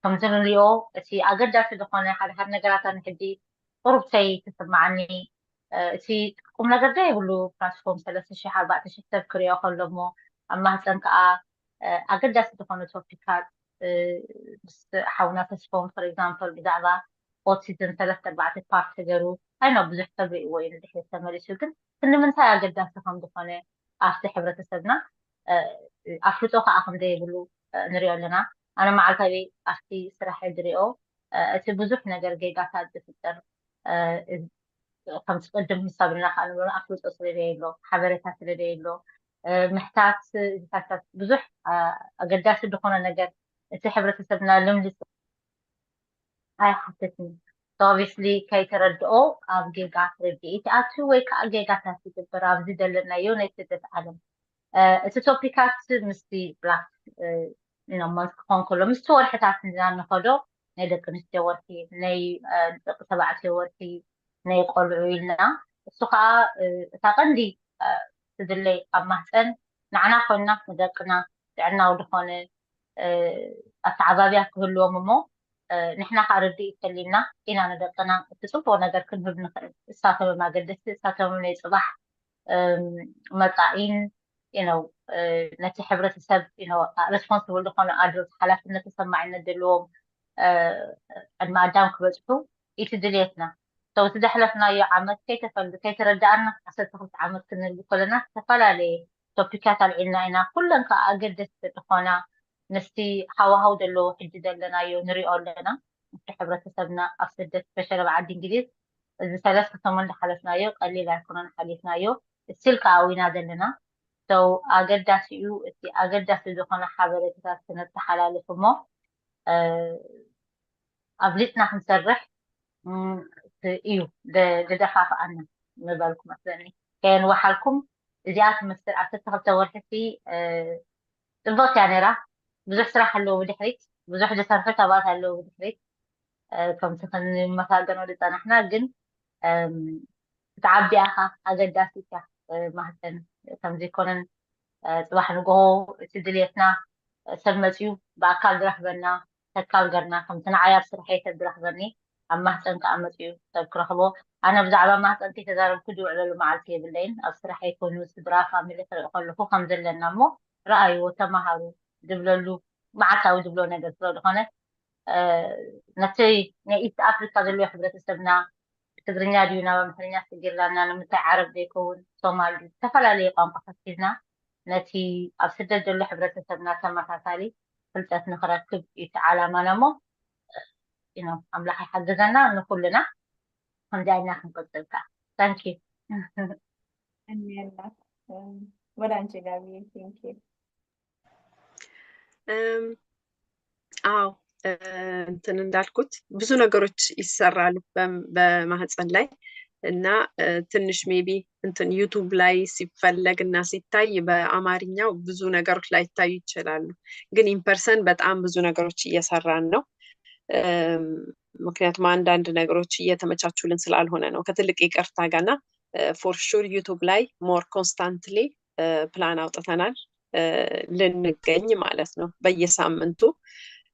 ከምዚ ንሪኦ እቲ ኣገዳሲ ዝኾነ ሓደ ሓደ ነገራት ኣነ ሕጂ ቁርብተይ ተሰማዓኒ፣ እቲ ቁም ነገር ዶ የብሉ platform 3000 4000 ሰብ ክሪኦ ከሎ እሞ ኣብ ማህፀን ከዓ ኣገዳሲ ዝኾነ topic ኣት ምስ ሓውና ተስፎም for example ብዛዕባ ኦቲዝም ሰለስተ ኣርባዕተ part ተገይሩ ኣይኖ ብዙሕ ሰብ ርእይዎ እዩ ንድሕሪት ተመሊሱ። ግን ንምንታይ ኣገዳሲ ከም ዝኾነ ኣብቲ ሕብረተሰብና ኣፍልጦ ከዓ ከምዘይብሉ ንሪኦ ኣለና። ኣነ መዓልታዊ ኣብቲ ስራሕ ዝሪኦ እቲ ብዙሕ ነገር ጌጋታት ዝፍጠር ከምቲ ቅድም ምሳብልና ከዓ ንብሎ ኣፍልጦ ስለዘየሎ፣ ሓበሬታ ስለዘየሎ፣ ምሕታት እዚታት ብዙሕ ኣገዳሲ ዝኾነ ነገር እቲ ሕብረተሰብና ልምዲ ኣይሓትትን። Obviously ከይተረድኦ ኣብ ጌጋ ርድኢት ኣቱ ወይ ከዓ ጌጋታት ይግበር። ኣብዚ ዘለናዮ ናይ ስደት ዓለም እቲ topic ኣት ምስቲ Black Month ክኾን ከሎ ምስቲ ወርሕታት ኢና ንኸዶ፣ ናይ ደቂ ኣንስትዮ ወርሒ፣ ናይ ደቂ ተባዕትዮ ወርሒ፣ ናይ ቆልዑ ኢልና። እሱ ከዓ እታ ቀንዲ ትድለይ ኣብ ማህፀን ንዓና ኮይና ንደቅና ጥዕናዊ ዝኾነ ኣተዓባብያ ክህልዎም እሞ ንሕና ከዓ ርድኢት ተሊና ኢና ንደቅና እቲ ፅቡቅ ነገር ክንህብ ንኽእል። እሳቶም ኣገደስቲ፣ እሳቶም ናይ ፅባሕ መፃኢን ነው ነቲ ሕብረተሰብ responsible ዝኾኑ adult፣ ሓላፍነት ተሰማዒነት ዘለዎም ዕድመ ኣዳም ክበፅሑ እቲ ድልየትና። እቲ ዘሕለፍናዮ ዓመት ከይተፈልጥ ከይተረዳእና 12 ዓመት ክንብል ከለና ዝተፈላለየ topic ኣት ኣልዒልና ኢና። ኩለን ከዓ ኣገደስቲ ዝኾና ምስቲ ሃዋህው ዘለዎ ሕጂ ዘለናዮ ንሪኦ ኣለና። እቲ ሕብረተሰብና ኣብ ስደት፣ special ኣብ ዓዲ እንግሊዝ፣ እዚ 3 ሰሙን ዝሓለፍናዮ ቀሊል ኣይኮነን። ሓሊፍናዮ still ከዓ ኢና ዘለና። So ኣገዳሲ እዩ እቲ ኣገዳሲ ዝኾነ ሓበሬታታት ክነተሓላልፍ እሞ ኣብሊፅና ክንሰርሕ እዩ ዝደፋፍኣና ንበልኩ መስለኒ። ከየንወሓልኩም እዚኣ ትመስል። 12 ወርሒ ፅብቕቲ እያ ነይራ። ብዙሕ ስራሕ ኣለዎ ብድሕሪት፣ ብዙሕ ዝሰርሑ ሰባት ኣለዉ ብድሕሪት። ከምቲ ክንመሳገኖ ዝፀናሕና ግን ክትዓቢ ኢኻ፣ ኣገዳሲት እያ ማህፀን። ከምዘይኮነን ፅባሕ ንግሆ እቲ ድልየትና ሰብ መፅዩ ብኣካል ዝረክበና ተካል ገርና፣ ከምቲ ንዓይ ኣብ ስርሐይ ሰብ ዝረክበኒ ኣብ ማህፀን ከዓ መፅዩ ሰብ ክረክቦ። ኣነ ብዛዕባ ማህፀን ከይተዛረብኩ ዝውዕለሉ መዓልቲ የብለይን። ኣብ ስራሐይ ኮይኑ ስድራ family ክርኢ ከለኩ ከም ዘለና እሞ ረኣይዎ ተማሃሩ ዝብለሉ መዓልታዊ ዝብሎ ነገር ስለዝኮነ፣ ነቲ ናይ East Africa ዘለዎ ሕብረተሰብና ትግርኛ ድዩ ናብ ኣምሓርኛ ሰጊርና፣ ንምንታይ ዓረብ ዘይከውን፣ ሶማል ድዩ፣ ዝተፈላለየ ቋንቋታት ሒዝና ነቲ ኣብ ስደት ዘሎ ሕብረተሰብና ተመሳሳሊ ፍልጠት ንክረክብ እቲ ዓላማና እሞ ኣምላኽ ይሓግዘና ንኩልና ከምዚ ኢልና ክንቅፅል ከዓ። Thank you. ወደ አንቺ ጋቢ፣ thank you. አዎ፣ እንትን እንዳልኩት ብዙ ነገሮች ይሰራሉ በማህፀን ላይ እና ትንሽ maybe እንትን YouTube ላይ ሲፈለግ እና ሲታይ በአማርኛው ብዙ ነገሮች ላይታዩ ይችላሉ። ግን in person በጣም ብዙ ነገሮች እየሰራን ነው። ምክንያቱም አንዳንድ ነገሮች እየተመቻቹልን ስላልሆነ ነው ከትልቅ ይቅርታ ጋርና for sure YouTube ላይ more constantly plan አውጥተናል ልንገኝ ማለት ነው በየሳምንቱ።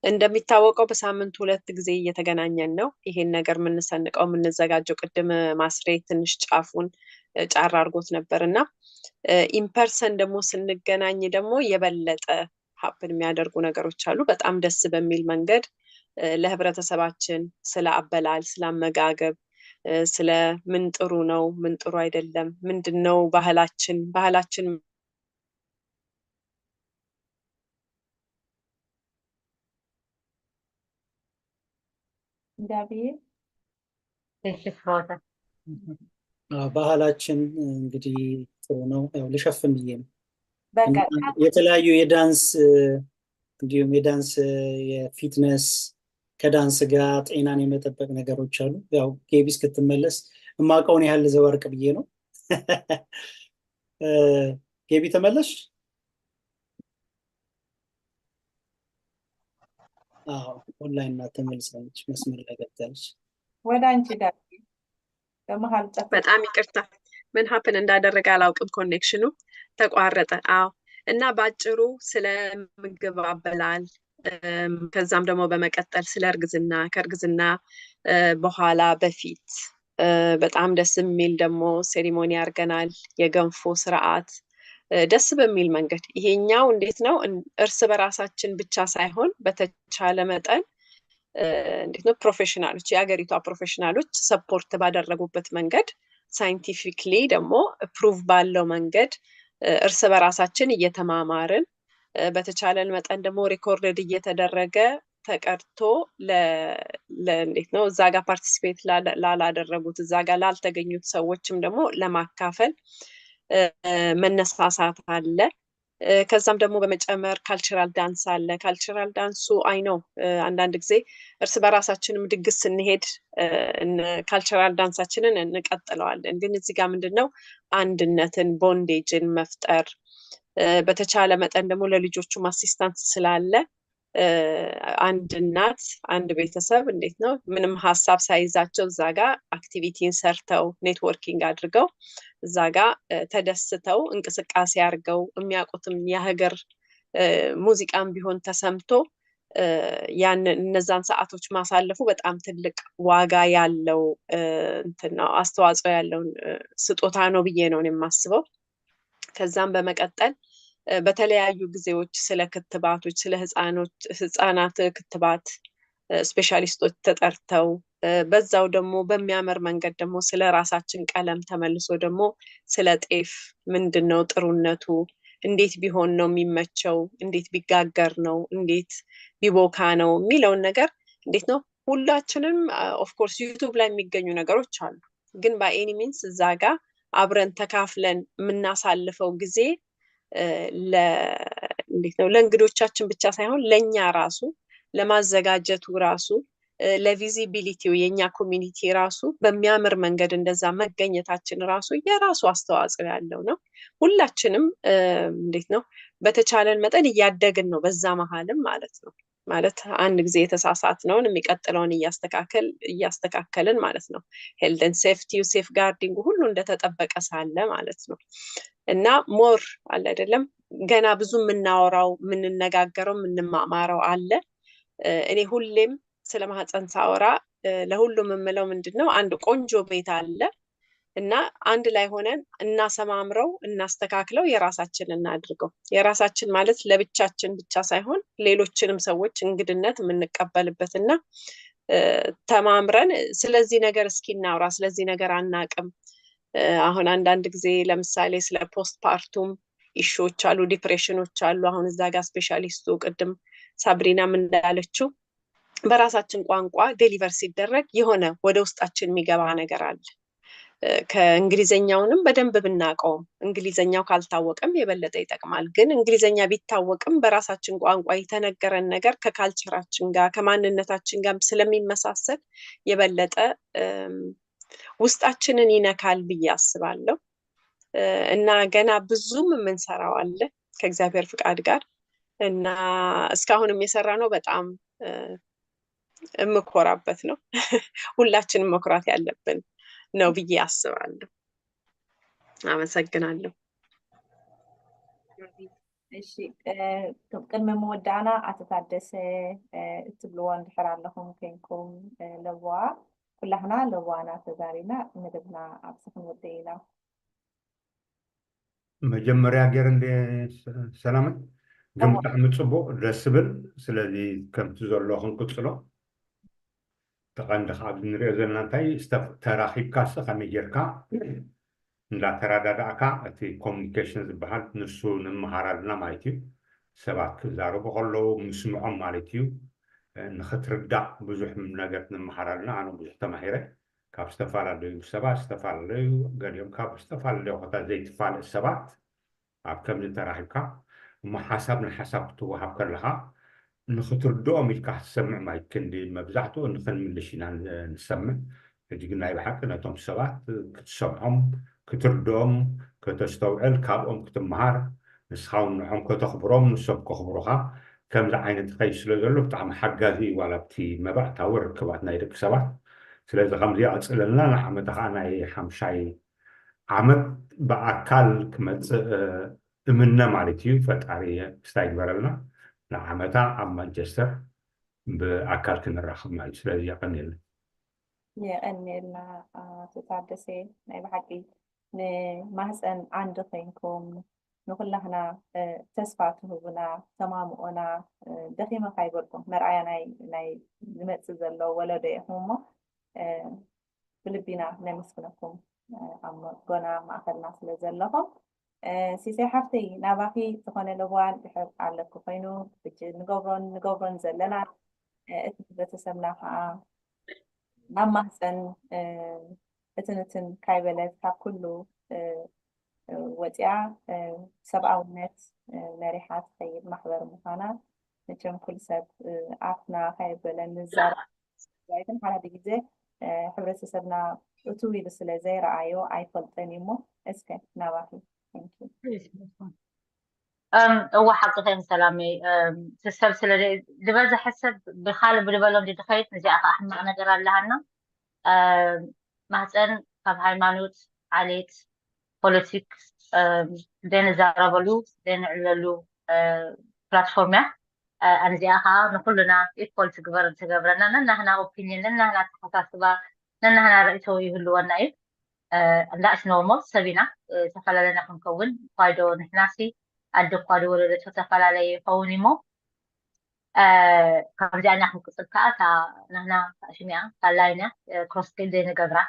እንደሚታወቀው በሳምንቱ ሁለት ጊዜ እየተገናኘን ነው ይሄን ነገር የምንሰንቀው፣ የምንዘጋጀው። ቅድም ማስሬ ትንሽ ጫፉን ጫር አድርጎት ነበር እና in person ደግሞ ስንገናኝ ደግሞ የበለጠ happen የሚያደርጉ ነገሮች አሉ። በጣም ደስ በሚል መንገድ ለህብረተሰባችን ስለ አበላል፣ ስለ አመጋገብ፣ ስለ ምን ጥሩ ነው፣ ምን ጥሩ አይደለም፣ ምንድን ነው ባህላችን ጋቢዬ። እሺ ፍሮተ። ባህላችን እንግዲህ ጥሩ ነው። ያው ልሸፍን ብዬ ነው። በቃ። የተለያዩ የዳንስ፣ እንዲሁም የዳንስ፣ የ fitness፣ ከዳንስ ጋር ጤናን የመጠበቅ ነገሮች አሉ። ያው ጌቢ እስክትመለስ የማውቀውን ያህል ልዘባርቅ ብዬ ነው። ጌቢ ተመለሽ? አዎ፣ ኦንላይን ናት፣ ተመልሳለች፣ መስመር ላይ ገብታለች። ወደ አንቺ ጋቢ፣ በመሀል ጠፍተሽ። በጣም ይቅርታ፣ ምን happen እንዳደረገ አላውቅም፣ connection ኑ ተቋረጠ። አዎ፣ እና በአጭሩ ስለ ምግብ አበላል፣ ከዛም ደግሞ በመቀጠል ስለ እርግዝና፣ ከእርግዝና በኋላ በፊት በጣም ደስ የሚል ደግሞ ceremony አድርገናል። የገንፎ ስርዓት ደስ በሚል መንገድ። ይሄኛው እንዴት ነው እርስ በራሳችን ብቻ ሳይሆን በተቻለ መጠን እንዴት ነው professional ኦች፣ የሀገሪቷ professional ኦች support ባደረጉበት መንገድ፣ scientifically ደግሞ prove ባለው መንገድ እርስ በራሳችን እየተማማርን፣ በተቻለን መጠን ደግሞ recorded እየተደረገ ተቀድቶ እንዴት ነው እዛ ጋር participate ላላደረጉት፣ እዛ ጋር ላልተገኙት ሰዎችም ደግሞ ለማካፈል መነሳሳት አለ። ከዛም ደግሞ በመጨመር cultural dance አለ። Cultural dance ኡ I know አንዳንድ ጊዜ እርስ በራሳችንም ድግስ ስንሄድ cultural dance ኣችንን እንቀጥለዋለን። ግን እዚህ ጋር ምንድን ነው አንድነትን፣ bondage ን መፍጠር፣ በተቻለ መጠን ደግሞ ለልጆቹም assistance ስላለ አንድ እናት፣ አንድ ቤተሰብ እንዴት ነው ምንም ሀሳብ ሳይዛቸው እዛ ጋር activity ን ሰርተው፣ networking አድርገው፣ እዛ ጋር ተደስተው፣ እንቅስቃሴ አድርገው፣ የሚያውቁትም የሀገር ሙዚቃም ቢሆን ተሰምቶ ያንን እነዛን ሰዓቶች ማሳለፉ በጣም ትልቅ ዋጋ ያለው እንትን ነው፣ አስተዋጽኦ ያለውን ስጦታ ነው ብዬ ነው የማስበው። ከዛም በመቀጠል በተለያዩ ጊዜዎች ስለ ክትባቶች፣ ስለ ህፃኖች ህፃናት ክትባት ስፔሻሊስቶች ተጠርተው፣ በዛው ደግሞ በሚያምር መንገድ ደግሞ ስለ ራሳችን ቀለም ተመልሶ ደግሞ ስለ ጤፍ ምንድን ነው ጥሩነቱ፣ እንዴት ቢሆን ነው የሚመቸው፣ እንዴት ቢጋገር ነው፣ እንዴት ቢቦካ ነው የሚለውን ነገር እንዴት ነው ሁላችንም፣ of course YouTube ላይ የሚገኙ ነገሮች አሉ። ግን by any means እዛ ጋር አብረን ተካፍለን የምናሳልፈው ጊዜ እንዴት ነው ለእንግዶቻችን ብቻ ሳይሆን ለእኛ ራሱ ለማዘጋጀቱ ራሱ፣ ለ visibility ው የእኛ community ራሱ በሚያምር መንገድ እንደዛ መገኘታችን ራሱ የራሱ አስተዋጽኦ ያለው ነው። ሁላችንም እንዴት ነው በተቻለን መጠን እያደግን ነው በዛ መሀልም ማለት ነው። ማለት አንድ ጊዜ የተሳሳትነውን የሚቀጥለውን እያስተካከልን ማለት ነው። Health and safety ው፣ safeguarding ሁሉ እንደተጠበቀ ሳለ ማለት ነው። እና more አለ አይደለም፣ ገና ብዙ የምናወራው፣ የምንነጋገረው፣ የምንማማረው አለ። እኔ ሁሌም ስለ ማህፀን ሳወራ ለሁሉም የምለው ምንድን ነው፣ አንድ ቆንጆ ቤት አለ እና አንድ ላይ ሆነን እናሰማምረው፣ እናስተካክለው፣ የራሳችን እናድርገው። የራሳችን ማለት ለብቻችን ብቻ ሳይሆን ሌሎችንም ሰዎች እንግድነት የምንቀበልበት እና ተማምረን ስለዚህ ነገር እስኪ እናውራ፣ ስለዚህ ነገር አናቅም። አሁን አንዳንድ ጊዜ ለምሳሌ ስለ postpartum issue ዎች አሉ፣ depression ኖች አሉ። አሁን እዛ ጋር specialist ኡ ቅድም ሳብሪናም እንዳለችው በራሳችን ቋንቋ deliver ሲደረግ የሆነ ወደ ውስጣችን የሚገባ ነገር አለ። ከእንግሊዘኛውንም በደንብ ብናውቀውም፣ እንግሊዘኛው ካልታወቀም የበለጠ ይጠቅማል። ግን እንግሊዘኛ ቢታወቅም በራሳችን ቋንቋ የተነገረን ነገር ከ culture ኣችን ጋር፣ ከማንነታችን ጋር ስለሚመሳሰል የበለጠ ውስጣችንን ይነካል ብዬ አስባለሁ። እና ገና ብዙም የምንሰራው አለ ከእግዚአብሔር ፍቃድ ጋር። እና እስካሁንም የሰራነው በጣም የምኮራበት ነው። ሁላችንም መኩራት ያለብን ነው ብዬ አስባለሁ። አመሰግናለሁ። እሺ፣ ቅድሚ ምውዳእና ኣቶ ታደሰ እትብልዎ እንድሕር ኣለኹም ኮንኩም ለብዋ፣ ኩላህና ለብዋና ተዛሪብና መደብና ኣብዚ ክንውድእ ኢና። መጀመርያ ገይር እንደ ሰላምን ግን ብጣዕሚ ፅቡቅ፣ ደስ ዝብል። ስለዚ ከምቲ ዘሎ ክንቅፅሎ። ተቐንዲ ከዓ ኣብዚ ንሪኦ ዘለና እንታይ፣ ተራኺብካስ ከመይ ጌርካ እንዳተረዳዳእካ እቲ communication ዝበሃል ንሱ ንምሃር ኣለና ማለት እዩ። ሰባት ክዛረቡ ከለዉ ምስምዖም ማለት እዩ፣ ንክትርዳእ ብዙሕ ነገር ንምሃር ኣለና። ኣነ ብዙሕ ተማሂረ ካብ ዝተፈላለዩ ሰባት፣ ዝተፈላለዩ ገሊኦም ካብ ዝተፈላለዩ ቦታ ዘይትፋለጥ ሰባት ኣብ ከምዚ ተራኺብካ እሞ ሓሳብ ንሓሳብ ክትወሃብ ከለካ ንክትርድኦም ኢልካ ክትሰምዕ ማለት፣ ክንዲ መብዛሕትኡ ንክንምልሽ ኢና ንሰምዕ። ሕጂ ግን ናይ ብሓቂ ነቶም ሰባት ክትሰምዖም፣ ክትርድኦም፣ ከተስተውዕል፣ ካብኦም ክትመሃር፣ ንስኻ እውን ንዖም ከተኽብሮም፣ ንሶም ከኽብሩካ፣ ከምዚ ዓይነት ከይድ ስለ ዘሎ ብጣዕሚ ሓጋዚ እዩ ዋላ ኣብቲ መባእታዊ ርክባት ናይ ደቂ ሰባት። ስለዚ ከምዚ ይቐፅለልና። ንዓመተ ከዓ ናይ 5ይ ዓመት ብኣካል ክመፅእ እምነ ማለት እዩ። ፈጣሪ ክስታይ ይግበረልና፣ ንዓመታ ኣብ ማንቸስተር ብኣካል ክንራኸብ ማለት እዩ። ስለዚ የቐኒየልና። የቐኒየልና ኣቶ ታደሰ። ናይ ብሓቂ ንማህፀን ዓንዲ ኮይንኩም ንኩላህና ተስፋ ትህቡና፣ ተማምኦና፣ ደኺመ ካይበልኩም መርኣያ ናይ ዝመፅእ ዘሎ ወለዶ ኢኹም እሞ ብልቢና ነመስግነኩም ኣብ ጎና ማእኸልና ስለ ዘለኹም። ሲሳይ ሓፍተይ፣ ናባኺ ዝኾነ ለዋን ድሕር ኣለኩ ኮይኑ፣ ሕጂ ንገብሮን ንገብሮን ዘለና እቲ ሕብረተሰብና ከዓ ናብ ማህፀን እትን እትን ካይበለት ካብ ኩሉ ወፂኣ ሰብኣውነት መሪሓ ትኸይድ ማሕበር ምዃና መቸም ኩሉ ሰብ ኣፍና ካይበለ ንዛረብ፣ ግን ሓደ ግዜ ሕብረተሰብና እትው ኢሉ ስለ ዘይረኣዮ ኣይፈልጠን እዩ እሞ እስከ ናባኺ። እዋ ሓቂ ከም ሰላመይ፣ እቲ ሰብ ስለ ዝበዝሐ ሰብ ብካልእ ብልበሎም ድኸይድ፣ እዚኣ ከዓ ሕማቅ ነገር ኣለሃና። ማህፀን ካብ ሃይማኖት፣ ዓሌት፣ politics ዘይንዛረበሉ ዘይንዕለሉ platform እያ። ኣነዚኣ ከዓ ንኩሉና equal ትግበር ትገብረና። ነናህና opinion፣ ነናህና ኣተሓሳስባ፣ ነናህና ርእቶ ይህልወና እዩ። That's normal። ሰብ ኢና፣ ዝተፈላለና ክንከውን ኳይዶ ንሕናሲ። ኣደ እኳ ዝወለደቶ ተፈላለየ ይኸውን እሞ ከምዚኣ ኢና ክንቅፅል ከዓ እታ ናህና ሽሚያ ካላይና cross ዘይንገብራ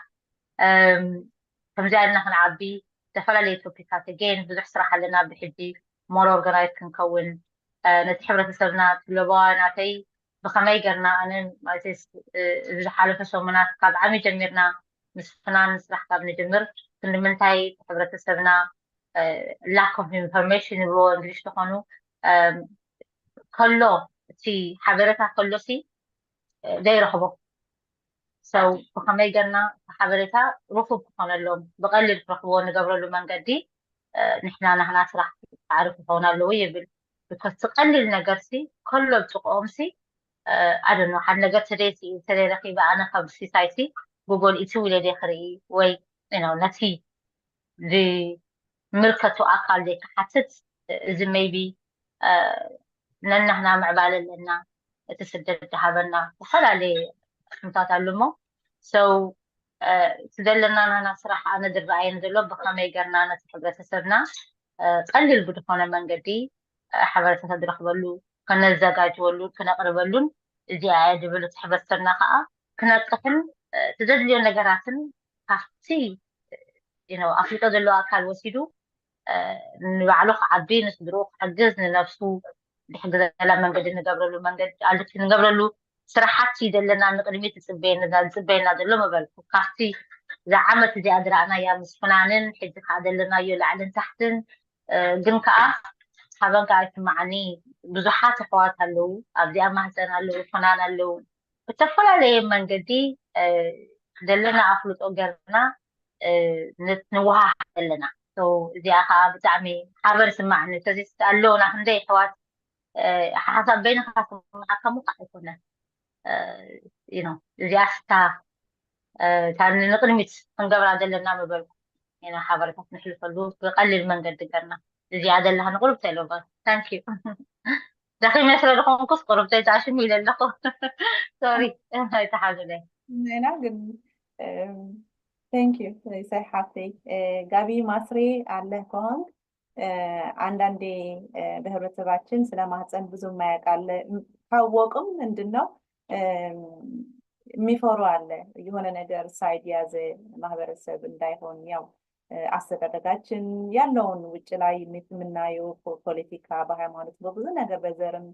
ከምዚኣ ኢልና ክንዓቢ ዝተፈላለየ topic ኣት again ብዙሕ ስራሕ ኣለና ብሕጂ more organize ክንከውን ነቲ ሕብረተሰብና ትለበዋ ናተይ ብከመይ ገርና ኣነ ማለት እዚ ዝሓለፈ ሰሙናት ካብ ዓሚ ጀሚርና ምስ ፍናን ስራሕ ካብ ንጅምር ክንምንታይ ሕብረተሰብና lack of information ይብልዎ English ተኾኑ ከሎ እቲ ሓበሬታ ከሎሲ ዘይረኽቦ ሰው ብከመይ ገርና ሓበሬታ ርኩብ ክኾነሎም ብቀሊል ክረክብዎ ንገብረሉ መንገዲ ንሕና ናህና ስራሕ ፃዕሪ ክኸውን ኣለዎ ይብል። Because እቲ ቀሊል ነገር ሲ ከሎ ብጥቅኦም ሲ ኣደኖ ሓደ ነገር ተደይ ረኪበ ኣነ ካብ ሲሳይ ሲ ጉግል እቲ ኢለ ደይ ክርኢ ወይ ነቲ ዝምልከቱ ኣካል ዘይክሓትት እዚ maybe ነናህና ምዕባለ ኣለና እቲ ስደት ዝሃበና ዝተፈላለየ ኩነታት ኣሎ እሞ so እቲ ዘለና ናህና ስራሕ ኣነ ዝረኣየኒ ዘሎ ብከመይ ገርና ነቲ ሕብረተሰብና ቀሊል ብዝኮነ መንገዲ ሓበሬታታት ዝረክበሉ ከነዘጋጅወሉ ክነቅርበሉን እዚኣ እየ ዝብል። እቲ ሕብረተሰብና ከዓ ክነቅሕን እቲ ዘድልዮ ነገራትን ካብቲ ኣፍሊጦ ዘለዎ ኣካል ወሲዱ ንባዕሉ ክዓቢ ንስድርኡ ክሕግዝ ንነፍሱ ዝሕግዘላ መንገዲ ንገብረሉ መንገዲ ንገብረሉ ስራሕቲ ዘለና ንቅድሚት ዝፅበየና ዘሎ መበልኩ። ካብቲ እዛ ዓመት እዚኣ ዝረኣናያ ምስ ፍናንን ሕጂ ከዓ ዘለናዮ ላዕልን ታሕትን ግን ከዓ ሓበን ከዓ ይስማዓኒ። ብዙሓት ኣሕዋት ኣለው ኣብዚኣ ማህፀን ኣለው ፍናን ኣለው ብተፈላለየ መንገዲ ዘለና ኣፍልጦ ገርና ንወሃሃድ ኣለና። እዚኣ ከዓ ብጣዕሚ ሓበን ይስማዓኒ። ኣለውና ክንደይ ኣሕዋት ሓሳብ በይንካ ስማዓካ ሙቃዕ ኣይኮነን። እዚኣ ስታ እታ ንቅድሚት ክንገብራ ዘለና ምበልኩ ሓበሬታት ንሕልፈሉ ብቀሊል መንገዲ ገርና እዚኣ ዘለካ ንቁርብተይ ሎባ thank you። ደኺመ ስለ ዝኾንኩስ ቁርብተይ ተኣሽሙ ኢለ ኣለኹ፣ sorry ኣይተሓዙለይ። ኢና ግን thank you ሳይ ሓፍተይ። ጋቢ ማስሬ አለህ ከሆንክ አንዳንዴ በህብረተሰባችን ስለ ማህፀን ብዙ የማያውቅ አለ። ካወቁም ምንድን ነው የሚፈሩ አለ። የሆነ ነገር side የያዘ ማህበረሰብ እንዳይሆን ያው አስተዳደጋችን ያለውን ውጭ ላይ የምናየው ፖለቲካ፣ በሃይማኖት፣ በብዙ ነገር በዘርም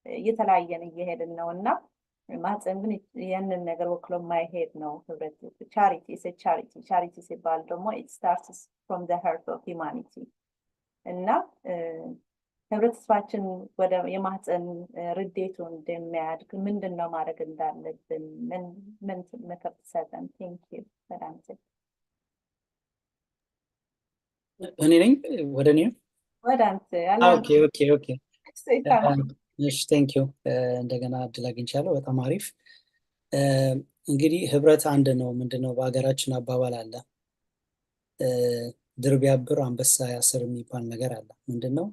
እየተለያየን እየሄድን ነው እና ማህፀን ግን ያንን ነገር ወክሎ የማይሄድ ነው። ህብረት charity charity charity ሲባል ደግሞ it starts from the heart of humanity እና ህብረተሰባችን ወደ የማህፀን ርዴቱ እንደሚያድግ ምንድን ነው ማድረግ እንዳለብን ምን ምን ምክር ትሰጠን? Thank you በጣም። እኔ ነኝ ወደ እኔ ነው? ወደ አንተ። Okay። እሺ thank you። እንደገና እድል አግኝቻለሁ። በጣም አሪፍ። እንግዲህ ህብረት አንድ ነው። ምንድነው በሀገራችን አባባል አለ፣ ድር ቢያብር አንበሳ ያስር የሚባል ነገር አለ። ምንድነው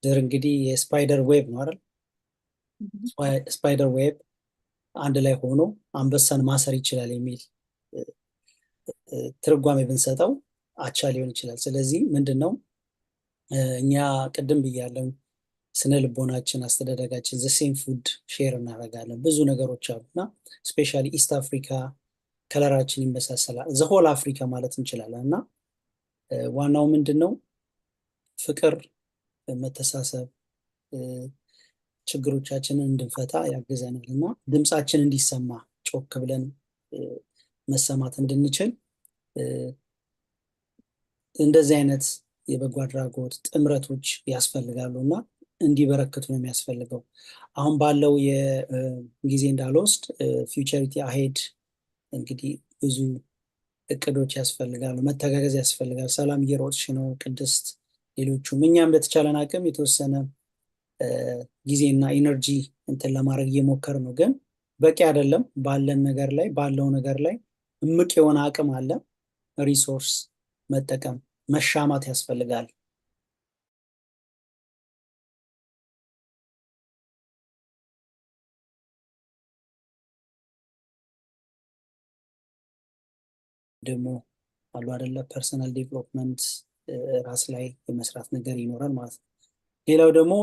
ድር እንግዲህ የ spider web ነው አይደል? Spider web አንድ ላይ ሆኖ አንበሳን ማሰር ይችላል የሚል ትርጓሜ ብንሰጠው አቻ ሊሆን ይችላል። ስለዚህ ምንድን ነው እኛ ቅድም ብያለሁ፣ ስነ ልቦናችን፣ አስተዳደጋችን the same food share እናደርጋለን። ብዙ ነገሮች አሉ እና especially East Africa color ኣችን ይመሳሰላል። The whole Africa ማለት እንችላለን እና ዋናው ምንድን ነው ፍቅር፣ መተሳሰብ ችግሮቻችንን እንድንፈታ ያግዘናል እና ድምፃችን እንዲሰማ ጮክ ብለን መሰማት እንድንችል እንደዚህ አይነት የበጎ አድራጎት ጥምረቶች ያስፈልጋሉ እና እንዲበረክቱ ነው የሚያስፈልገው። አሁን ባለው የጊዜ እንዳልወስድ future ahead እንግዲህ ብዙ እቅዶች ያስፈልጋሉ፣ መተጋገዝ ያስፈልጋል። ሰላም እየሮጥሽ ነው ቅድስት፣ ሌሎቹም እኛም በተቻለን አቅም የተወሰነ ጊዜና energy እንትን ለማድረግ እየሞከር ነው፣ ግን በቂ አይደለም። ባለን ነገር ላይ ባለው ነገር ላይ እምቅ የሆነ አቅም አለ። Resource መጠቀም መሻማት ያስፈልጋል። ደግሞ አሉ አይደለ personal development ራስ ላይ የመስራት ነገር ይኖራል ማለት ነው። ሌላው ደግሞ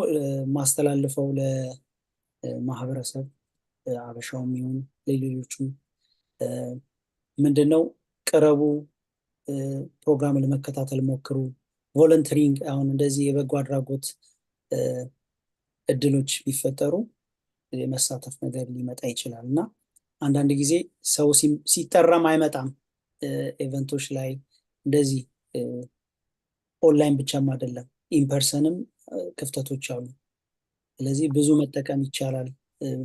ማስተላልፈው ለማህበረሰብ፣ አበሻውም ይሁን ለሌሎቹም፣ ምንድን ነው፣ ቅረቡ፣ ፕሮግራም ለመከታተል ሞክሩ። Volunteering፣ አሁን እንደዚህ የበጎ አድራጎት እድሎች ቢፈጠሩ የመሳተፍ ነገር ሊመጣ ይችላል። እና አንዳንድ ጊዜ ሰው ሲጠራም አይመጣም event ኦች ላይ። እንደዚህ ኦንላይን ብቻም አይደለም፣ in person ም ክፍተቶች አሉ። ስለዚህ ብዙ መጠቀም ይቻላል።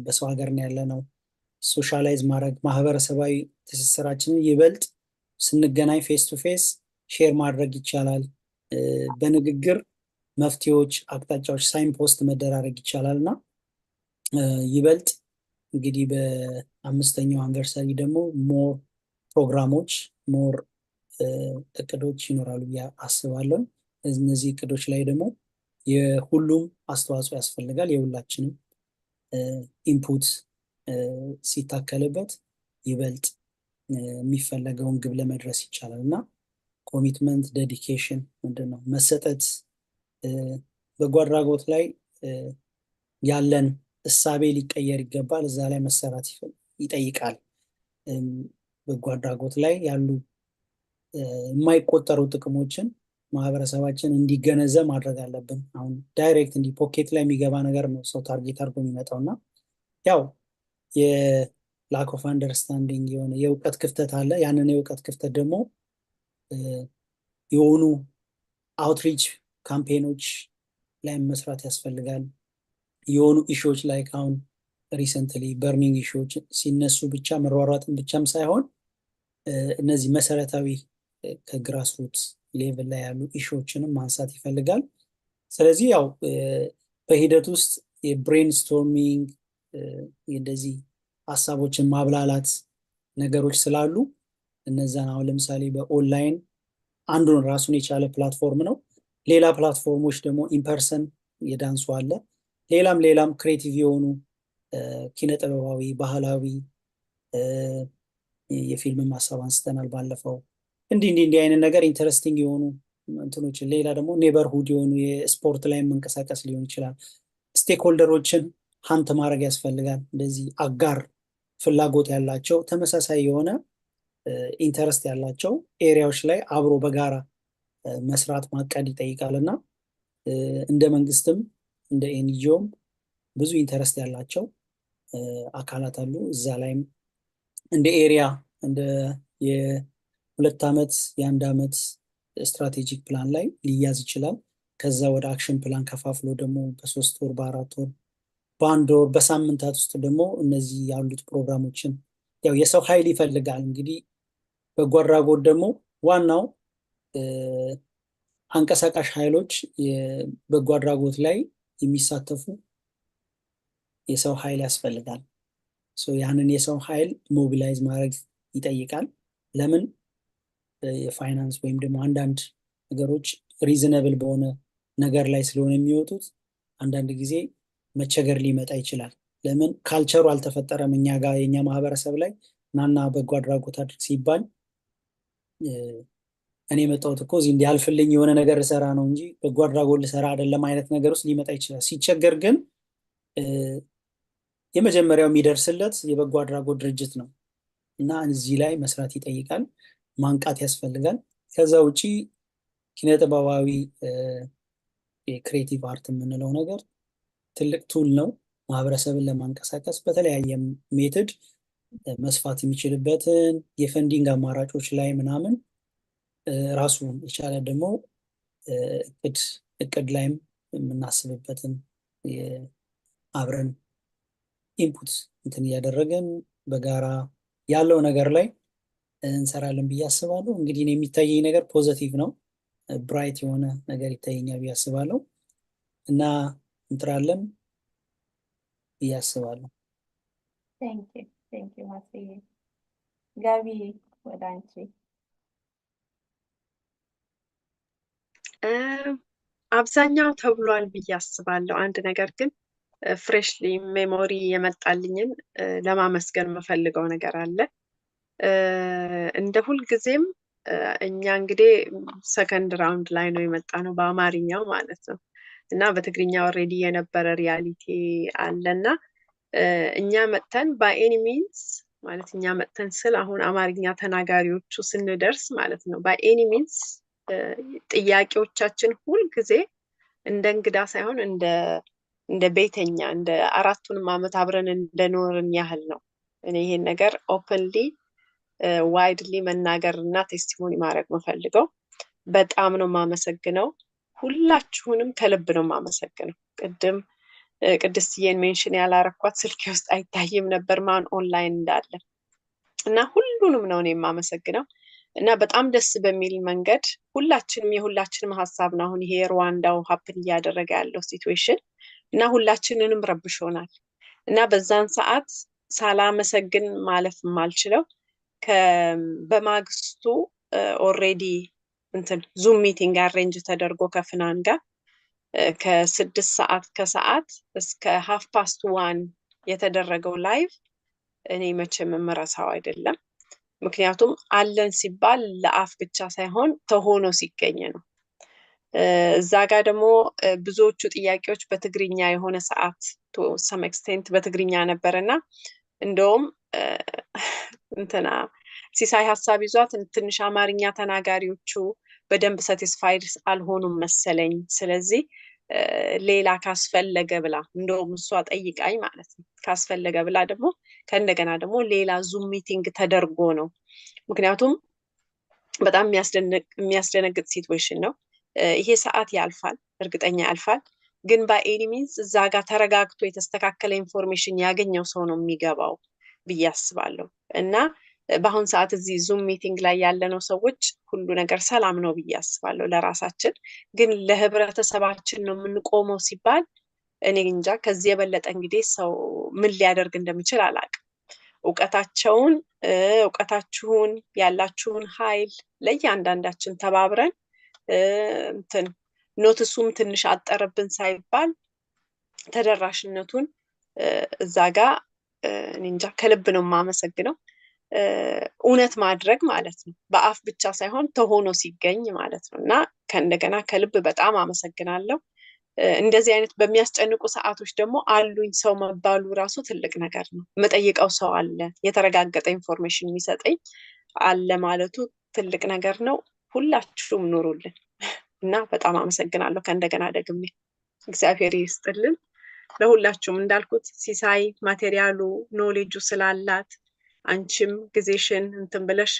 በሰው ሀገር ነው ያለነው። Socialize ማድረግ፣ ማህበረሰባዊ ትስስራችንን ይበልጥ ስንገናኝ face to face share ማድረግ ይቻላል። በንግግር መፍትሄዎች፣ አቅጣጫዎች signpost መደራረግ ይቻላል። እና ይበልጥ እንግዲህ በ5ኛው anniversary ደግሞ more ፕሮግራሞች፣ more እቅዶች ይኖራሉ ብዬ አስባለሁ። እነዚህ እቅዶች ላይ ደግሞ የሁሉም አስተዋጽኦ ያስፈልጋል። የሁላችንም input ሲታከልበት ይበልጥ የሚፈለገውን ግብ ለመድረስ ይቻላል። እና commitment፣ dedication፣ ምንድን ነው፣ መሰጠት፣ በጎ አድራጎት ላይ ያለን እሳቤ ሊቀየር ይገባል። እዛ ላይ መሰራት ይጠይቃል። በጎ አድራጎት ላይ ያሉ የማይቆጠሩ ጥቅሞችን ማህበረሰባችን እንዲገነዘብ ማድረግ አለብን። አሁን direct እንዲህ pocket ላይ የሚገባ ነገር ነው ሰው target አድርጎ የሚመጣው። እና ያው የ lack of understanding፣ የሆነ የእውቀት ክፍተት አለ። ያንን የእውቀት ክፍተት ደግሞ የሆኑ outreach campaign ኦች ላይ መስራት ያስፈልጋል። የሆኑ issue ዎች ላይ፣ አሁን recently burning issue ዎች ሲነሱ ብቻ መሯሯጥን ብቻም ሳይሆን እነዚህ መሰረታዊ ከ grassroot level ላይ ያሉ issue ዎችንም ማንሳት ይፈልጋል። ስለዚህ ያው በሂደት ውስጥ የ brainstorming፣ እንደዚህ ሀሳቦችን ማብላላት ነገሮች ስላሉ እነዛን አሁን ለምሳሌ በኦንላይን አንዱን ራሱን የቻለ platform ነው። ሌላ platform ኦች ደግሞ in person የዳንሱ አለ። ሌላም ሌላም creative የሆኑ ኪነ ጥበባዊ፣ ባህላዊ፣ የፊልም ሀሳብ አንስተናል ባለፈው። እንዲህ እንዲህ እንዲህ አይነት ነገር interesting የሆኑ እንትኖችን፣ ሌላ ደግሞ neighborhood የሆኑ የስፖርት ላይ መንቀሳቀስ ሊሆን ይችላል። Stakeholder ኦችን hunt ማድረግ ያስፈልጋል። እንደዚህ አጋር ፍላጎት ያላቸው፣ ተመሳሳይ የሆነ interest ያላቸው area ዎች ላይ አብሮ በጋራ መስራት፣ ማቀድ ይጠይቃል። እና እንደ መንግስትም እንደ NGO ም ብዙ interest ያላቸው አካላት አሉ። እዛ ላይም እንደ area እንደ የ2 ዓመት፣ የ1 ዓመት strategic plan ላይ ሊያዝ ይችላል። ከዛ ወደ action plan ከፋፍሎ ደግሞ በ3 ወር፣ በ4 ወር፣ በ1 ወር፣ በሳምንታት ውስጥ ደግሞ እነዚህ ያሉት ፕሮግራሞችን፣ ያው የሰው ኃይል ይፈልጋል። እንግዲህ በጎ አድራጎት ደግሞ ዋናው አንቀሳቃሽ ኃይሎች በጎ አድራጎት ላይ የሚሳተፉ የሰው ኃይል ያስፈልጋል። ያንን የሰው ኃይል mobilize ማድረግ ይጠይቃል። ለምን የፋይናንስ ወይም ደግሞ አንዳንድ ነገሮች reasonable በሆነ ነገር ላይ ስለሆነ የሚወጡት አንዳንድ ጊዜ መቸገር ሊመጣ ይችላል። ለምን culture ኡ አልተፈጠረም እኛ ጋር፣ የእኛ ማህበረሰብ ላይ ናና በጎ አድራጎት አድርግ ሲባል እኔ የመጣሁት እኮ እዚህ እንዲያልፍልኝ የሆነ ነገር ልሰራ ነው እንጂ በጎ አድራጎት ልሰራ አይደለም አይነት ነገር ውስጥ ሊመጣ ይችላል። ሲቸገር ግን የመጀመሪያው የሚደርስለት የበጎ አድራጎት ድርጅት ነው። እና እዚህ ላይ መስራት ይጠይቃል፣ ማንቃት ያስፈልጋል። ከዛ ውጪ ኪነጥበባዊ የ creative art የምንለው ነገር ትልቅ tool ነው። ማህበረሰብን ለማንቀሳቀስ በተለያየ method መስፋት የሚችልበትን የ funding አማራጮች ላይ ምናምን ራሱ የቻለ ደግሞ እቅድ ላይም የምናስብበትን አብረን input እንትን እያደረግን በጋራ ያለው ነገር ላይ እንሰራለን ብዬ አስባለሁ። እንግዲህ እኔ የሚታየኝ ነገር positive ነው፣ bright የሆነ ነገር ይታየኛል ብዬ አስባለሁ እና እንጥራለን ብዬ አስባለሁ። Thank you, thank you ማስዬ። ጋቢ፣ ወደ አንቺ። አብዛኛው ተብሏል ብዬ አስባለሁ። አንድ ነገር ግን freshly memory የመጣልኝን ለማመስገን የምፈልገው ነገር አለ። እንደ ሁልጊዜም እኛ እንግዲህ second round ላይ ነው የመጣነው በአማርኛው ማለት ነው። እና በትግርኛ already የነበረ reality አለና እኛ መጥተን by any means ማለት፣ እኛ መጥተን ስል አሁን አማርኛ ተናጋሪዎቹ ስንደርስ ማለት ነው፣ by any means ጥያቄዎቻችን ሁልጊዜ እንደ እንግዳ ሳይሆን እንደ ቤተኛ፣ እንደ 4ቱንም ዓመት አብረን እንደኖርን ያህል ነው። እኔ ይሄን ነገር openly, widely መናገር እና testimony ማድረግ የምፈልገው። በጣም ነው የማመሰግነው። ሁላችሁንም ከልብ ነው የማመሰግነው። ቅድም ቅድስትዬን mention ያላረኳት ስልኬ ውስጥ አይታይም ነበር ማን ኦንላይን እንዳለ። እና ሁሉንም ነው እኔ የማመሰግነው። እና በጣም ደስ በሚል መንገድ ሁላችንም የሁላችንም ሀሳብ ነው አሁን ይሄ ሩዋንዳው happen እያደረገ ያለው situation እና ሁላችንንም ረብሾናል። እና በዛን ሰዓት ሳላመሰግን ማለፍ የማልችለው በማግስቱ already እንትን Zoom meeting arrange ተደርጎ ከፍናን ጋር ከ6 ሰዓት ከሰዓት እስከ 1:30 የተደረገው live እኔ መቼም የምረሳው አይደለም። ምክንያቱም አለን ሲባል ለአፍ ብቻ ሳይሆን ተሆኖ ሲገኝ ነው። እዛ ጋር ደግሞ ብዙዎቹ ጥያቄዎች በትግርኛ የሆነ ሰዓት to some extent በትግርኛ ነበር። እና እንደውም እንትና ሲሳይ ሀሳብ ይዟት ትንሽ አማርኛ ተናጋሪዎቹ በደንብ satisfied አልሆኑም መሰለኝ። ስለዚህ ሌላ ካስፈለገ ብላ እንደውም እሷ ጠይቃኝ ማለት ነው። ካስፈለገ ብላ ደግሞ ከእንደገና ደግሞ ሌላ Zoom meeting ተደርጎ ነው። ምክንያቱም በጣም የሚያስደነግጥ situation ነው። ይሄ ሰዓት ያልፋል፣ እርግጠኛ ያልፋል። ግን by any means እዛ ጋር ተረጋግቶ የተስተካከለ information ያገኘው ሰው ነው የሚገባው ብዬ አስባለሁ። እና በአሁን ሰዓት እዚህ Zoom meeting ላይ ያለነው ሰዎች ሁሉ ነገር ሰላም ነው ብዬ አስባለሁ። ለራሳችን ግን ለህብረተሰባችን ነው የምንቆመው ሲባል እኔ እንጃ ከዚህ የበለጠ እንግዲህ ሰው ምን ሊያደርግ እንደሚችል አላውቅም። እውቀታቸውን እውቀታችሁን ያላችሁን ኃይል ለእያንዳንዳችን ተባብረን እንትን notice ኡም ትንሽ አጠረብን ሳይባል ተደራሽነቱን እዛ ጋ እኔ እንጃ ከልብ ነው የማመሰግነው። እውነት ማድረግ ማለት ነው። በአፍ ብቻ ሳይሆን ተሆኖ ሲገኝ ማለት ነው። እና ከእንደገና ከልብ በጣም አመሰግናለሁ። እንደዚህ አይነት በሚያስጨንቁ ሰዓቶች ደግሞ አሉኝ ሰው መባሉ ራሱ ትልቅ ነገር ነው። የምጠይቀው ሰው አለ፣ የተረጋገጠ information የሚሰጠኝ አለ ማለቱ ትልቅ ነገር ነው። ሁላችሁም ኑሩልን እና በጣም አመሰግናለሁ። ከእንደገና ደግሜ እግዚአብሔር ይስጥልን ለሁላችሁም። እንዳልኩት ሲሳይ material ኡ knowledge ኡ ስላላት፣ አንቺም ጊዜሽን እንትን ብለሽ፣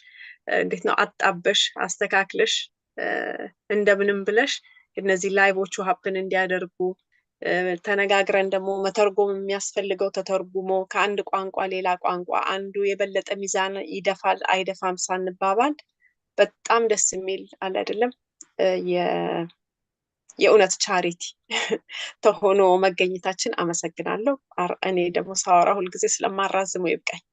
እንዴት ነው፣ አጣበሽ አስተካክለሽ እንደምንም ብለሽ እነዚህ live ኦቹ happen እንዲያደርጉ ተነጋግረን ደግሞ መተርጎም የሚያስፈልገው ተተርጉሞ ከአንድ ቋንቋ ሌላ ቋንቋ አንዱ የበለጠ ሚዛን ይደፋል አይደፋም ሳንባባል በጣም ደስ የሚል አለ አይደለም የእውነት charity ተሆኖ መገኘታችን አመሰግናለሁ። እኔ ደግሞ ሳወራ ሁልጊዜ ስለማራዝመው ይብቃኝ።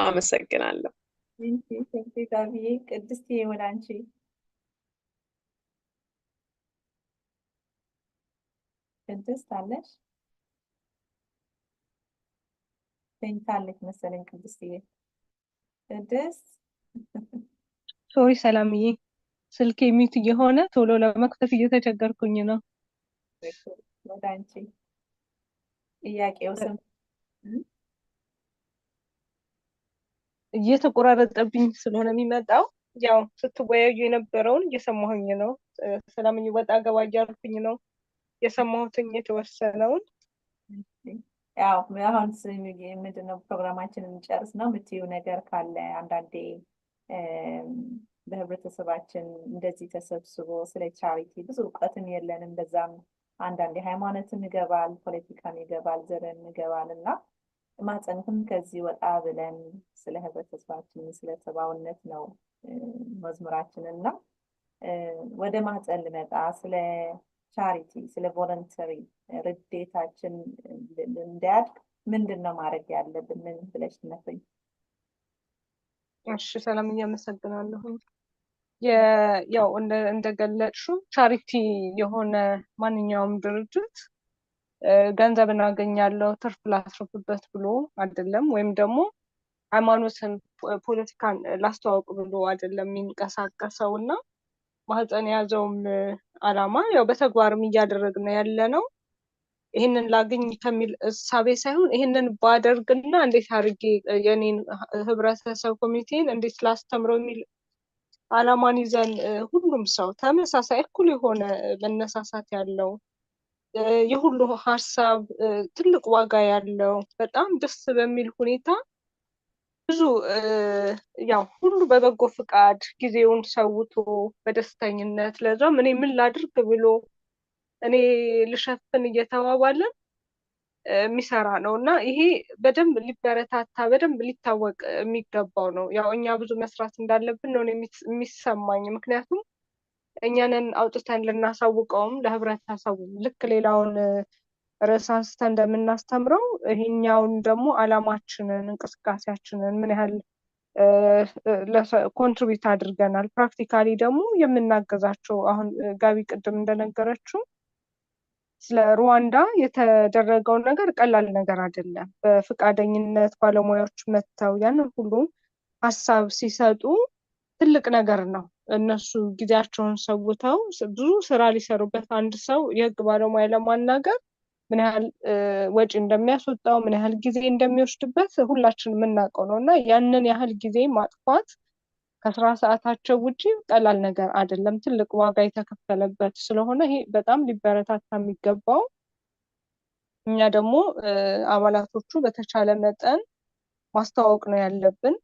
አመሰግናለሁ። Thank you ጋቢዬ። ቅድስት፣ ወደ አንቺ። ቅድስት አለሽ? ተኝታለች መሰለኝ ቅድስትዬ። ቅድስት? Sorry ሰላምዬ፣ ስልኬ mute እየሆነ ቶሎ ለመክፈት እየተቸገርኩኝ ነው። ወደ አንቺ ጥያቄው ስም እየተቆራረጠብኝ ስለሆነ የሚመጣው ያው ስትወያዩ የነበረውን እየሰማሁኝ ነው። ሰላምዬ፣ ወጣ ገባ እያልኩኝ ነው የሰማሁትኝ የተወሰነውን። ያው አሁን ምንድነው ፕሮግራማችንን እንጨርስ ነው፣ የምትይው ነገር ካለ። አንዳንዴ በህብረተሰባችን እንደዚህ ተሰብስቦ ስለ charity ብዙ እውቀትም የለንም። በዛም አንዳንዴ ሃይማኖትም ይገባል፣ ፖለቲካም ይገባል፣ ዘርም ይገባል። እና ማህፀንክም ከዚህ ወጣ ብለን ስለ ህብረተሰባችን ስለ ሰብአዊነት ነው መዝሙራችን። እና ወደ ማህፀን ልመጣ ስለ charity ስለ voluntary ረድኤታችን እንዲያድግ ምንድን ነው ማድረግ ያለብን? ምን ብለሽ ትመክሪኝ? እሺ ሰላምዬ፣ አመሰግናለሁ። ያው እንደገለጽሽው charity የሆነ ማንኛውም ድርጅት ገንዘብ እናገኛለሁ፣ ትርፍ ላትርፍበት ብሎ አይደለም፣ ወይም ደግሞ ሃይማኖትን፣ ፖለቲካን ላስተዋውቅ ብሎ አይደለም የሚንቀሳቀሰው። እና ማህፀን የያዘውም አላማ ያው በተግባርም እያደረግን ያለ ነው። ይህንን ላግኝ ከሚል እሳቤ ሳይሆን ይህንን ባደርግና እንዴት አድርጌ የኔን ህብረተሰብ community ን እንዴት ላስተምረው የሚል አላማን ይዘን፣ ሁሉም ሰው ተመሳሳይ እኩል የሆነ መነሳሳት ያለው፣ የሁሉ ሀሳብ ትልቅ ዋጋ ያለው፣ በጣም ደስ በሚል ሁኔታ ብዙ ያው ሁሉ በበጎ ፍቃድ ጊዜውን ሰውቶ በደስተኝነት፣ ለዛም እኔ ምን ላድርግ ብሎ፣ እኔ ልሸፍን እየተባባለን የሚሰራ ነው። እና ይሄ በደንብ ሊበረታታ፣ በደንብ ሊታወቅ የሚገባው ነው። ያው እኛ ብዙ መስራት እንዳለብን ነው የሚሰማኝ። ምክንያቱም እኛንን አውጥተን ልናሳውቀውም ለህብረተሰቡ፣ ልክ ሌላውን ርዕስ አንስተን እንደምናስተምረው ይሄኛውን ደግሞ አላማችንን፣ እንቅስቃሴያችንን ምን ያህል contribute አድርገናል፣ practically ደግሞ የምናገዛቸው፣ አሁን ጋቢ ቅድም እንደነገረችው ስለ ሩዋንዳ የተደረገው ነገር ቀላል ነገር አይደለም። በፈቃደኝነት ባለሙያዎች መጥተው ያንን ሁሉ ሀሳብ ሲሰጡ ትልቅ ነገር ነው። እነሱ ጊዜያቸውን ሰውተው ብዙ ስራ ሊሰሩበት፣ አንድ ሰው የህግ ባለሙያ ለማናገር ምን ያህል ወጪ እንደሚያስወጣው፣ ምን ያህል ጊዜ እንደሚወስድበት ሁላችን የምናውቀው ነው። እና ያንን ያህል ጊዜ ማጥፋት ከስራ ሰዓታቸው ውጪ ቀላል ነገር አይደለም። ትልቅ ዋጋ የተከፈለበት ስለሆነ ይሄ በጣም ሊበረታታ የሚገባው፣ እኛ ደግሞ አባላቶቹ በተቻለ መጠን ማስተዋወቅ ነው ያለብን።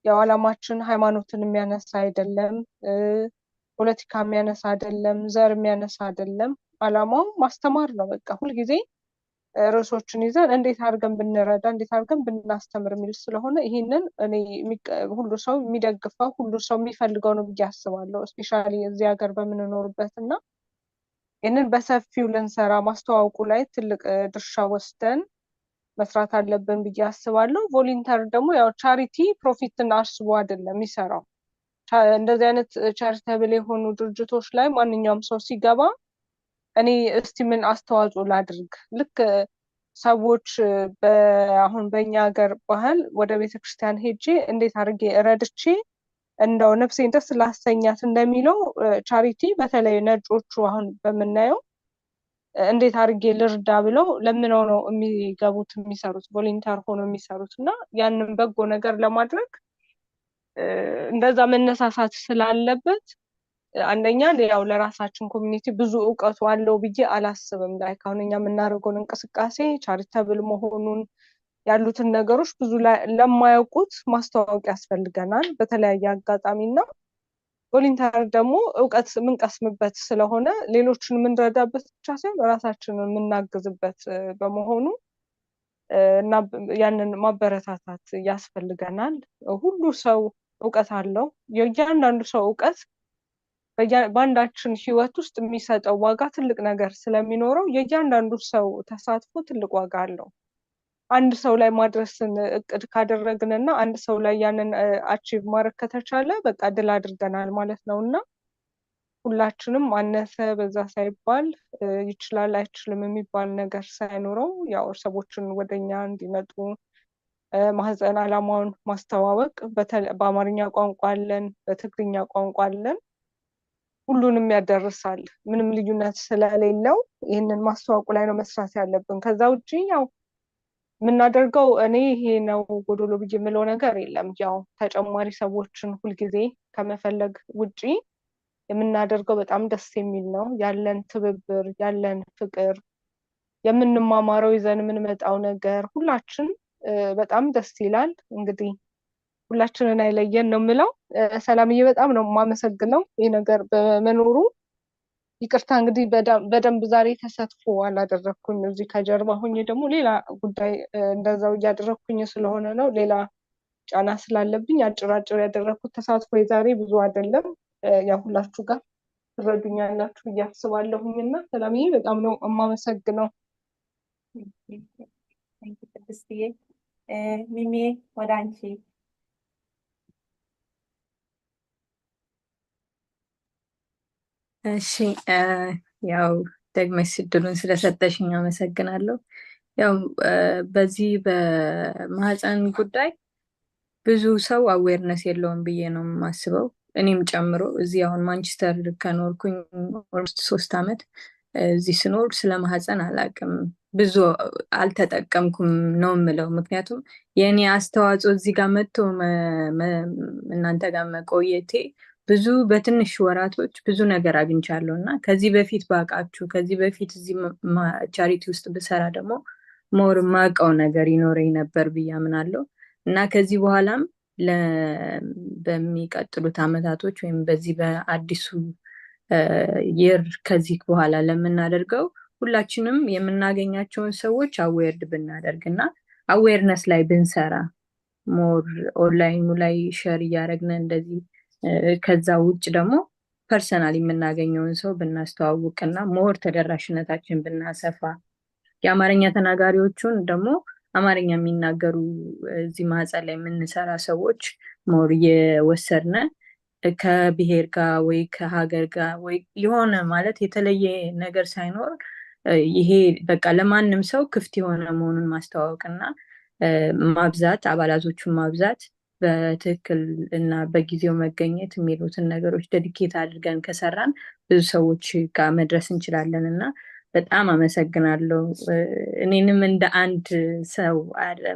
ያው አላማችን ሃይማኖትን የሚያነሳ አይደለም፣ ፖለቲካ የሚያነሳ አይደለም፣ ዘር የሚያነሳ አይደለም። አላማው ማስተማር ነው። በቃ ሁልጊዜ ርዕሶችን ይዘን እንዴት አድርገን ብንረዳ፣ እንዴት አድርገን ብናስተምር የሚል ስለሆነ ይህንን እኔ ሁሉ ሰው የሚደግፈው፣ ሁሉ ሰው የሚፈልገው ነው ብዬ አስባለሁ። Especially እዚህ ሀገር በምንኖርበት። እና ይህንን በሰፊው ልንሰራ፣ ማስተዋወቁ ላይ ትልቅ ድርሻ ወስደን መስራት አለብን ብዬ አስባለሁ። Volunteer ደግሞ ያው charity profit ን አስቦ አይደለም የሚሰራው። እንደዚህ አይነት charitable የሆኑ ድርጅቶች ላይ ማንኛውም ሰው ሲገባ እኔ እስቲ ምን አስተዋጽኦ ላድርግ፣ ልክ ሰዎች አሁን በእኛ ሀገር ባህል ወደ ቤተክርስቲያን ሄጄ እንዴት አድርጌ ረድቼ እንደው ነፍሴን ደስ ላሰኛት እንደሚለው፣ charity በተለይ ነጮቹ አሁን በምናየው እንዴት አድርጌ ልርዳ ብለው ለምነው ነው የሚገቡት፣ የሚሰሩት፣ volunteer ሆኖ የሚሰሩት። እና ያንን በጎ ነገር ለማድረግ እንደዛ መነሳሳት ስላለበት፣ አንደኛ ያው ለራሳችን community ብዙ እውቀቱ አለው ብዬ አላስብም። Like አሁን እኛ የምናደርገውን እንቅስቃሴ charitable መሆኑን ያሉትን ነገሮች ብዙ ለማያውቁት ማስተዋወቅ ያስፈልገናል በተለያየ አጋጣሚ። እና volunteer ደግሞ እውቀት የምንቀስምበት ስለሆነ፣ ሌሎችን የምንረዳበት ብቻ ሳይሆን ራሳችንን የምናግዝበት በመሆኑ እና ያንን ማበረታታት ያስፈልገናል። ሁሉ ሰው እውቀት አለው። የእያንዳንዱ ሰው እውቀት በአንዳችን ህይወት ውስጥ የሚሰጠው ዋጋ ትልቅ ነገር ስለሚኖረው የእያንዳንዱ ሰው ተሳትፎ ትልቅ ዋጋ አለው። አንድ ሰው ላይ ማድረስን እቅድ ካደረግን እና አንድ ሰው ላይ ያንን achieve ማድረግ ከተቻለ በቃ ድል አድርገናል ማለት ነው። እና ሁላችንም አነሰ በዛ ሳይባል፣ ይችላል አይችልም የሚባል ነገር ሳይኖረው፣ ያው ሰዎችን ወደኛ እንዲመጡ ማህፀን አላማውን ማስተዋወቅ፣ በአማርኛ ቋንቋ አለን፣ በትግርኛ ቋንቋ አለን፣ ሁሉንም ያደርሳል። ምንም ልዩነት ስለሌለው ይህንን ማስተዋወቁ ላይ ነው መስራት ያለብን። ከዛ ውጭ ያው የምናደርገው እኔ ይሄ ነው ጎዶሎ ብዬ የምለው ነገር የለም። ያው ተጨማሪ ሰዎችን ሁልጊዜ ከመፈለግ ውጪ የምናደርገው በጣም ደስ የሚል ነው። ያለን ትብብር፣ ያለን ፍቅር፣ የምንማማረው፣ ይዘን የምንመጣው ነገር ሁላችን በጣም ደስ ይላል። እንግዲህ ሁላችንን አይለየን ነው የምለው። ሰላምዬ፣ በጣም ነው የማመሰግነው ይህ ነገር በመኖሩ። ይቅርታ እንግዲህ በደንብ ዛሬ ተሳትፎ አላደረግኩኝ። እዚህ ከጀርባ ሆኜ ደግሞ ሌላ ጉዳይ እንደዛው እያደረግኩኝ ስለሆነ ነው፣ ሌላ ጫና ስላለብኝ አጭር አጭር ያደረግኩት ተሳትፎ የዛሬ ብዙ አይደለም። ያው ሁላችሁ ጋር ትረዱኛላችሁ ብዬ አስባለሁኝ። እና ሰላምዬ፣ በጣም ነው የማመሰግነው። ቅድስትዬ። ሚሚ፣ ወደ አንቺ። እሺ፣ ያው ደግመሽ እድሉን ስለሰጠሽኝ አመሰግናለሁ። ያው በዚህ በማህፀን ጉዳይ ብዙ ሰው awareness የለውም ብዬ ነው የማስበው፣ እኔም ጨምሮ። እዚህ አሁን ማንቸስተር ከኖርኩኝ almost 3 ዓመት፣ እዚህ ስኖር ስለ ማህፀን አላውቅም፣ ብዙ አልተጠቀምኩም ነው የምለው። ምክንያቱም የእኔ አስተዋጽኦ እዚህ ጋር መጥቶ እናንተ ጋር መቆየቴ ብዙ በትንሽ ወራቶች ብዙ ነገር አግኝቻለሁ። እና ከዚህ በፊት ባውቃችሁ፣ ከዚህ በፊት እዚህ charity ውስጥ ብሰራ ደግሞ more ማውቀው ነገር ይኖረኝ ነበር ብዬ አምናለሁ። እና ከዚህ በኋላም በሚቀጥሉት አመታቶች ወይም በዚህ በአዲሱ year ከዚህ በኋላ ለምናደርገው ሁላችንም የምናገኛቸውን ሰዎች aware ብናደርግ እና awareness ላይ ብንሰራ፣ more online ኑ ላይ share እያደረግን እንደዚህ፣ ከዛ ውጭ ደግሞ personal የምናገኘውን ሰው ብናስተዋውቅ እና more ተደራሽነታችን ብናሰፋ፣ የአማርኛ ተናጋሪዎቹን ደግሞ አማርኛ የሚናገሩ እዚህ ማህፀን ላይ የምንሰራ ሰዎች more እየወሰድነ ከብሔር ጋር ወይ ከሀገር ጋር ወይ የሆነ ማለት የተለየ ነገር ሳይኖር ይሄ በቃ ለማንም ሰው ክፍት የሆነ መሆኑን ማስተዋወቅ እና ማብዛት፣ አባላቶቹን ማብዛት፣ በትክክል እና በጊዜው መገኘት የሚሉትን ነገሮች dedicate አድርገን ከሰራን ብዙ ሰዎች ጋር መድረስ እንችላለን። እና በጣም አመሰግናለሁ። እኔንም እንደ አንድ ሰው፣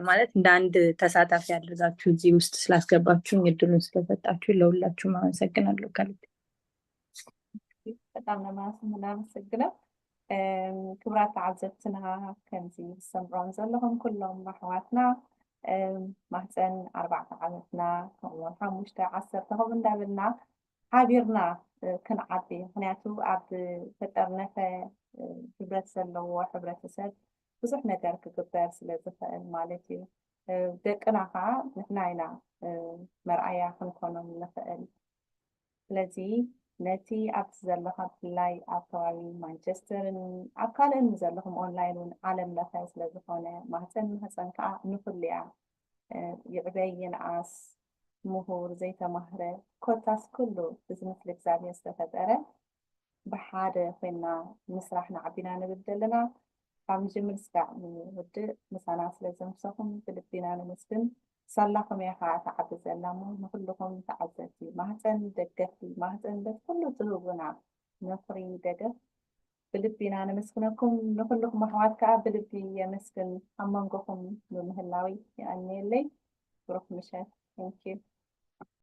ማለት እንደ አንድ ተሳታፊ አድርጋችሁ እዚህ ውስጥ ስላስገባችሁኝ፣ እድሉን ስለሰጣችሁ ለሁላችሁም አመሰግናለሁ ከልብ። በጣም ነው የምናመሰግነው። ክቡራት ተዓዘብትና፣ ከምዚ ዝሰምዖም ዘለኹም ኩሎም ኣሕዋትና ማህፀን 4 ዓመትና ከምኡውን 5፣ 10 ከምኡ እንዳበልና ሓቢርና ክንዓቢ፣ ምክንያቱ ኣብ ተጠርነፈ ሕብረት ዘለዎ ሕብረተሰብ ብዙሕ ነገር ክግበር ስለ ዝኽእል ማለት እዩ። ደቅና ከዓ ንሕና ኢና መርኣያ ክንኮኖም ንኽእል። ስለዚ ነቲ ኣብቲ ዘለካ፣ ብፍላይ ኣብ ከባቢ ማንቸስተርን ኣብ ካልእን ዘለኹም፣ online እውን ዓለም ለኸ ስለዝኾነ ማህፀን፣ ማህፀን ከዓ ንኩሉ እያ። ይዕበይ ይንኣስ፣ ምሁር ዘይተማህረ፣ ኮታስ ኩሉ እዚ ምስሊ እግዚኣብሔር ዝተፈጠረ ብሓደ ኮይና ምስራሕ ንዓቢና ንብል ዘለና። ካብ ንጅምር ስጋዕ ንውድእ ምሳና ስለ ዘምሰኹም ብልቢና ነመስግን። ሳላኹም እያ ከዓ ተዓቢ ዘላ እሞ ንኩልኩም ተዓዘብቲ ማህፀን፣ ደገፍቲ ማህፀን፣ በቲ ኩሉ ትህቡና ምክሪ ደገፍ ብልቢና ነመስግነኩም። ንኩልኩም ኣሕዋት ከዓ ብልቢ የመስግን ኣብ መንጎኹም ብምህላዊ። ይቀኒየለይ። ብሩክ ምሸት። Thank you.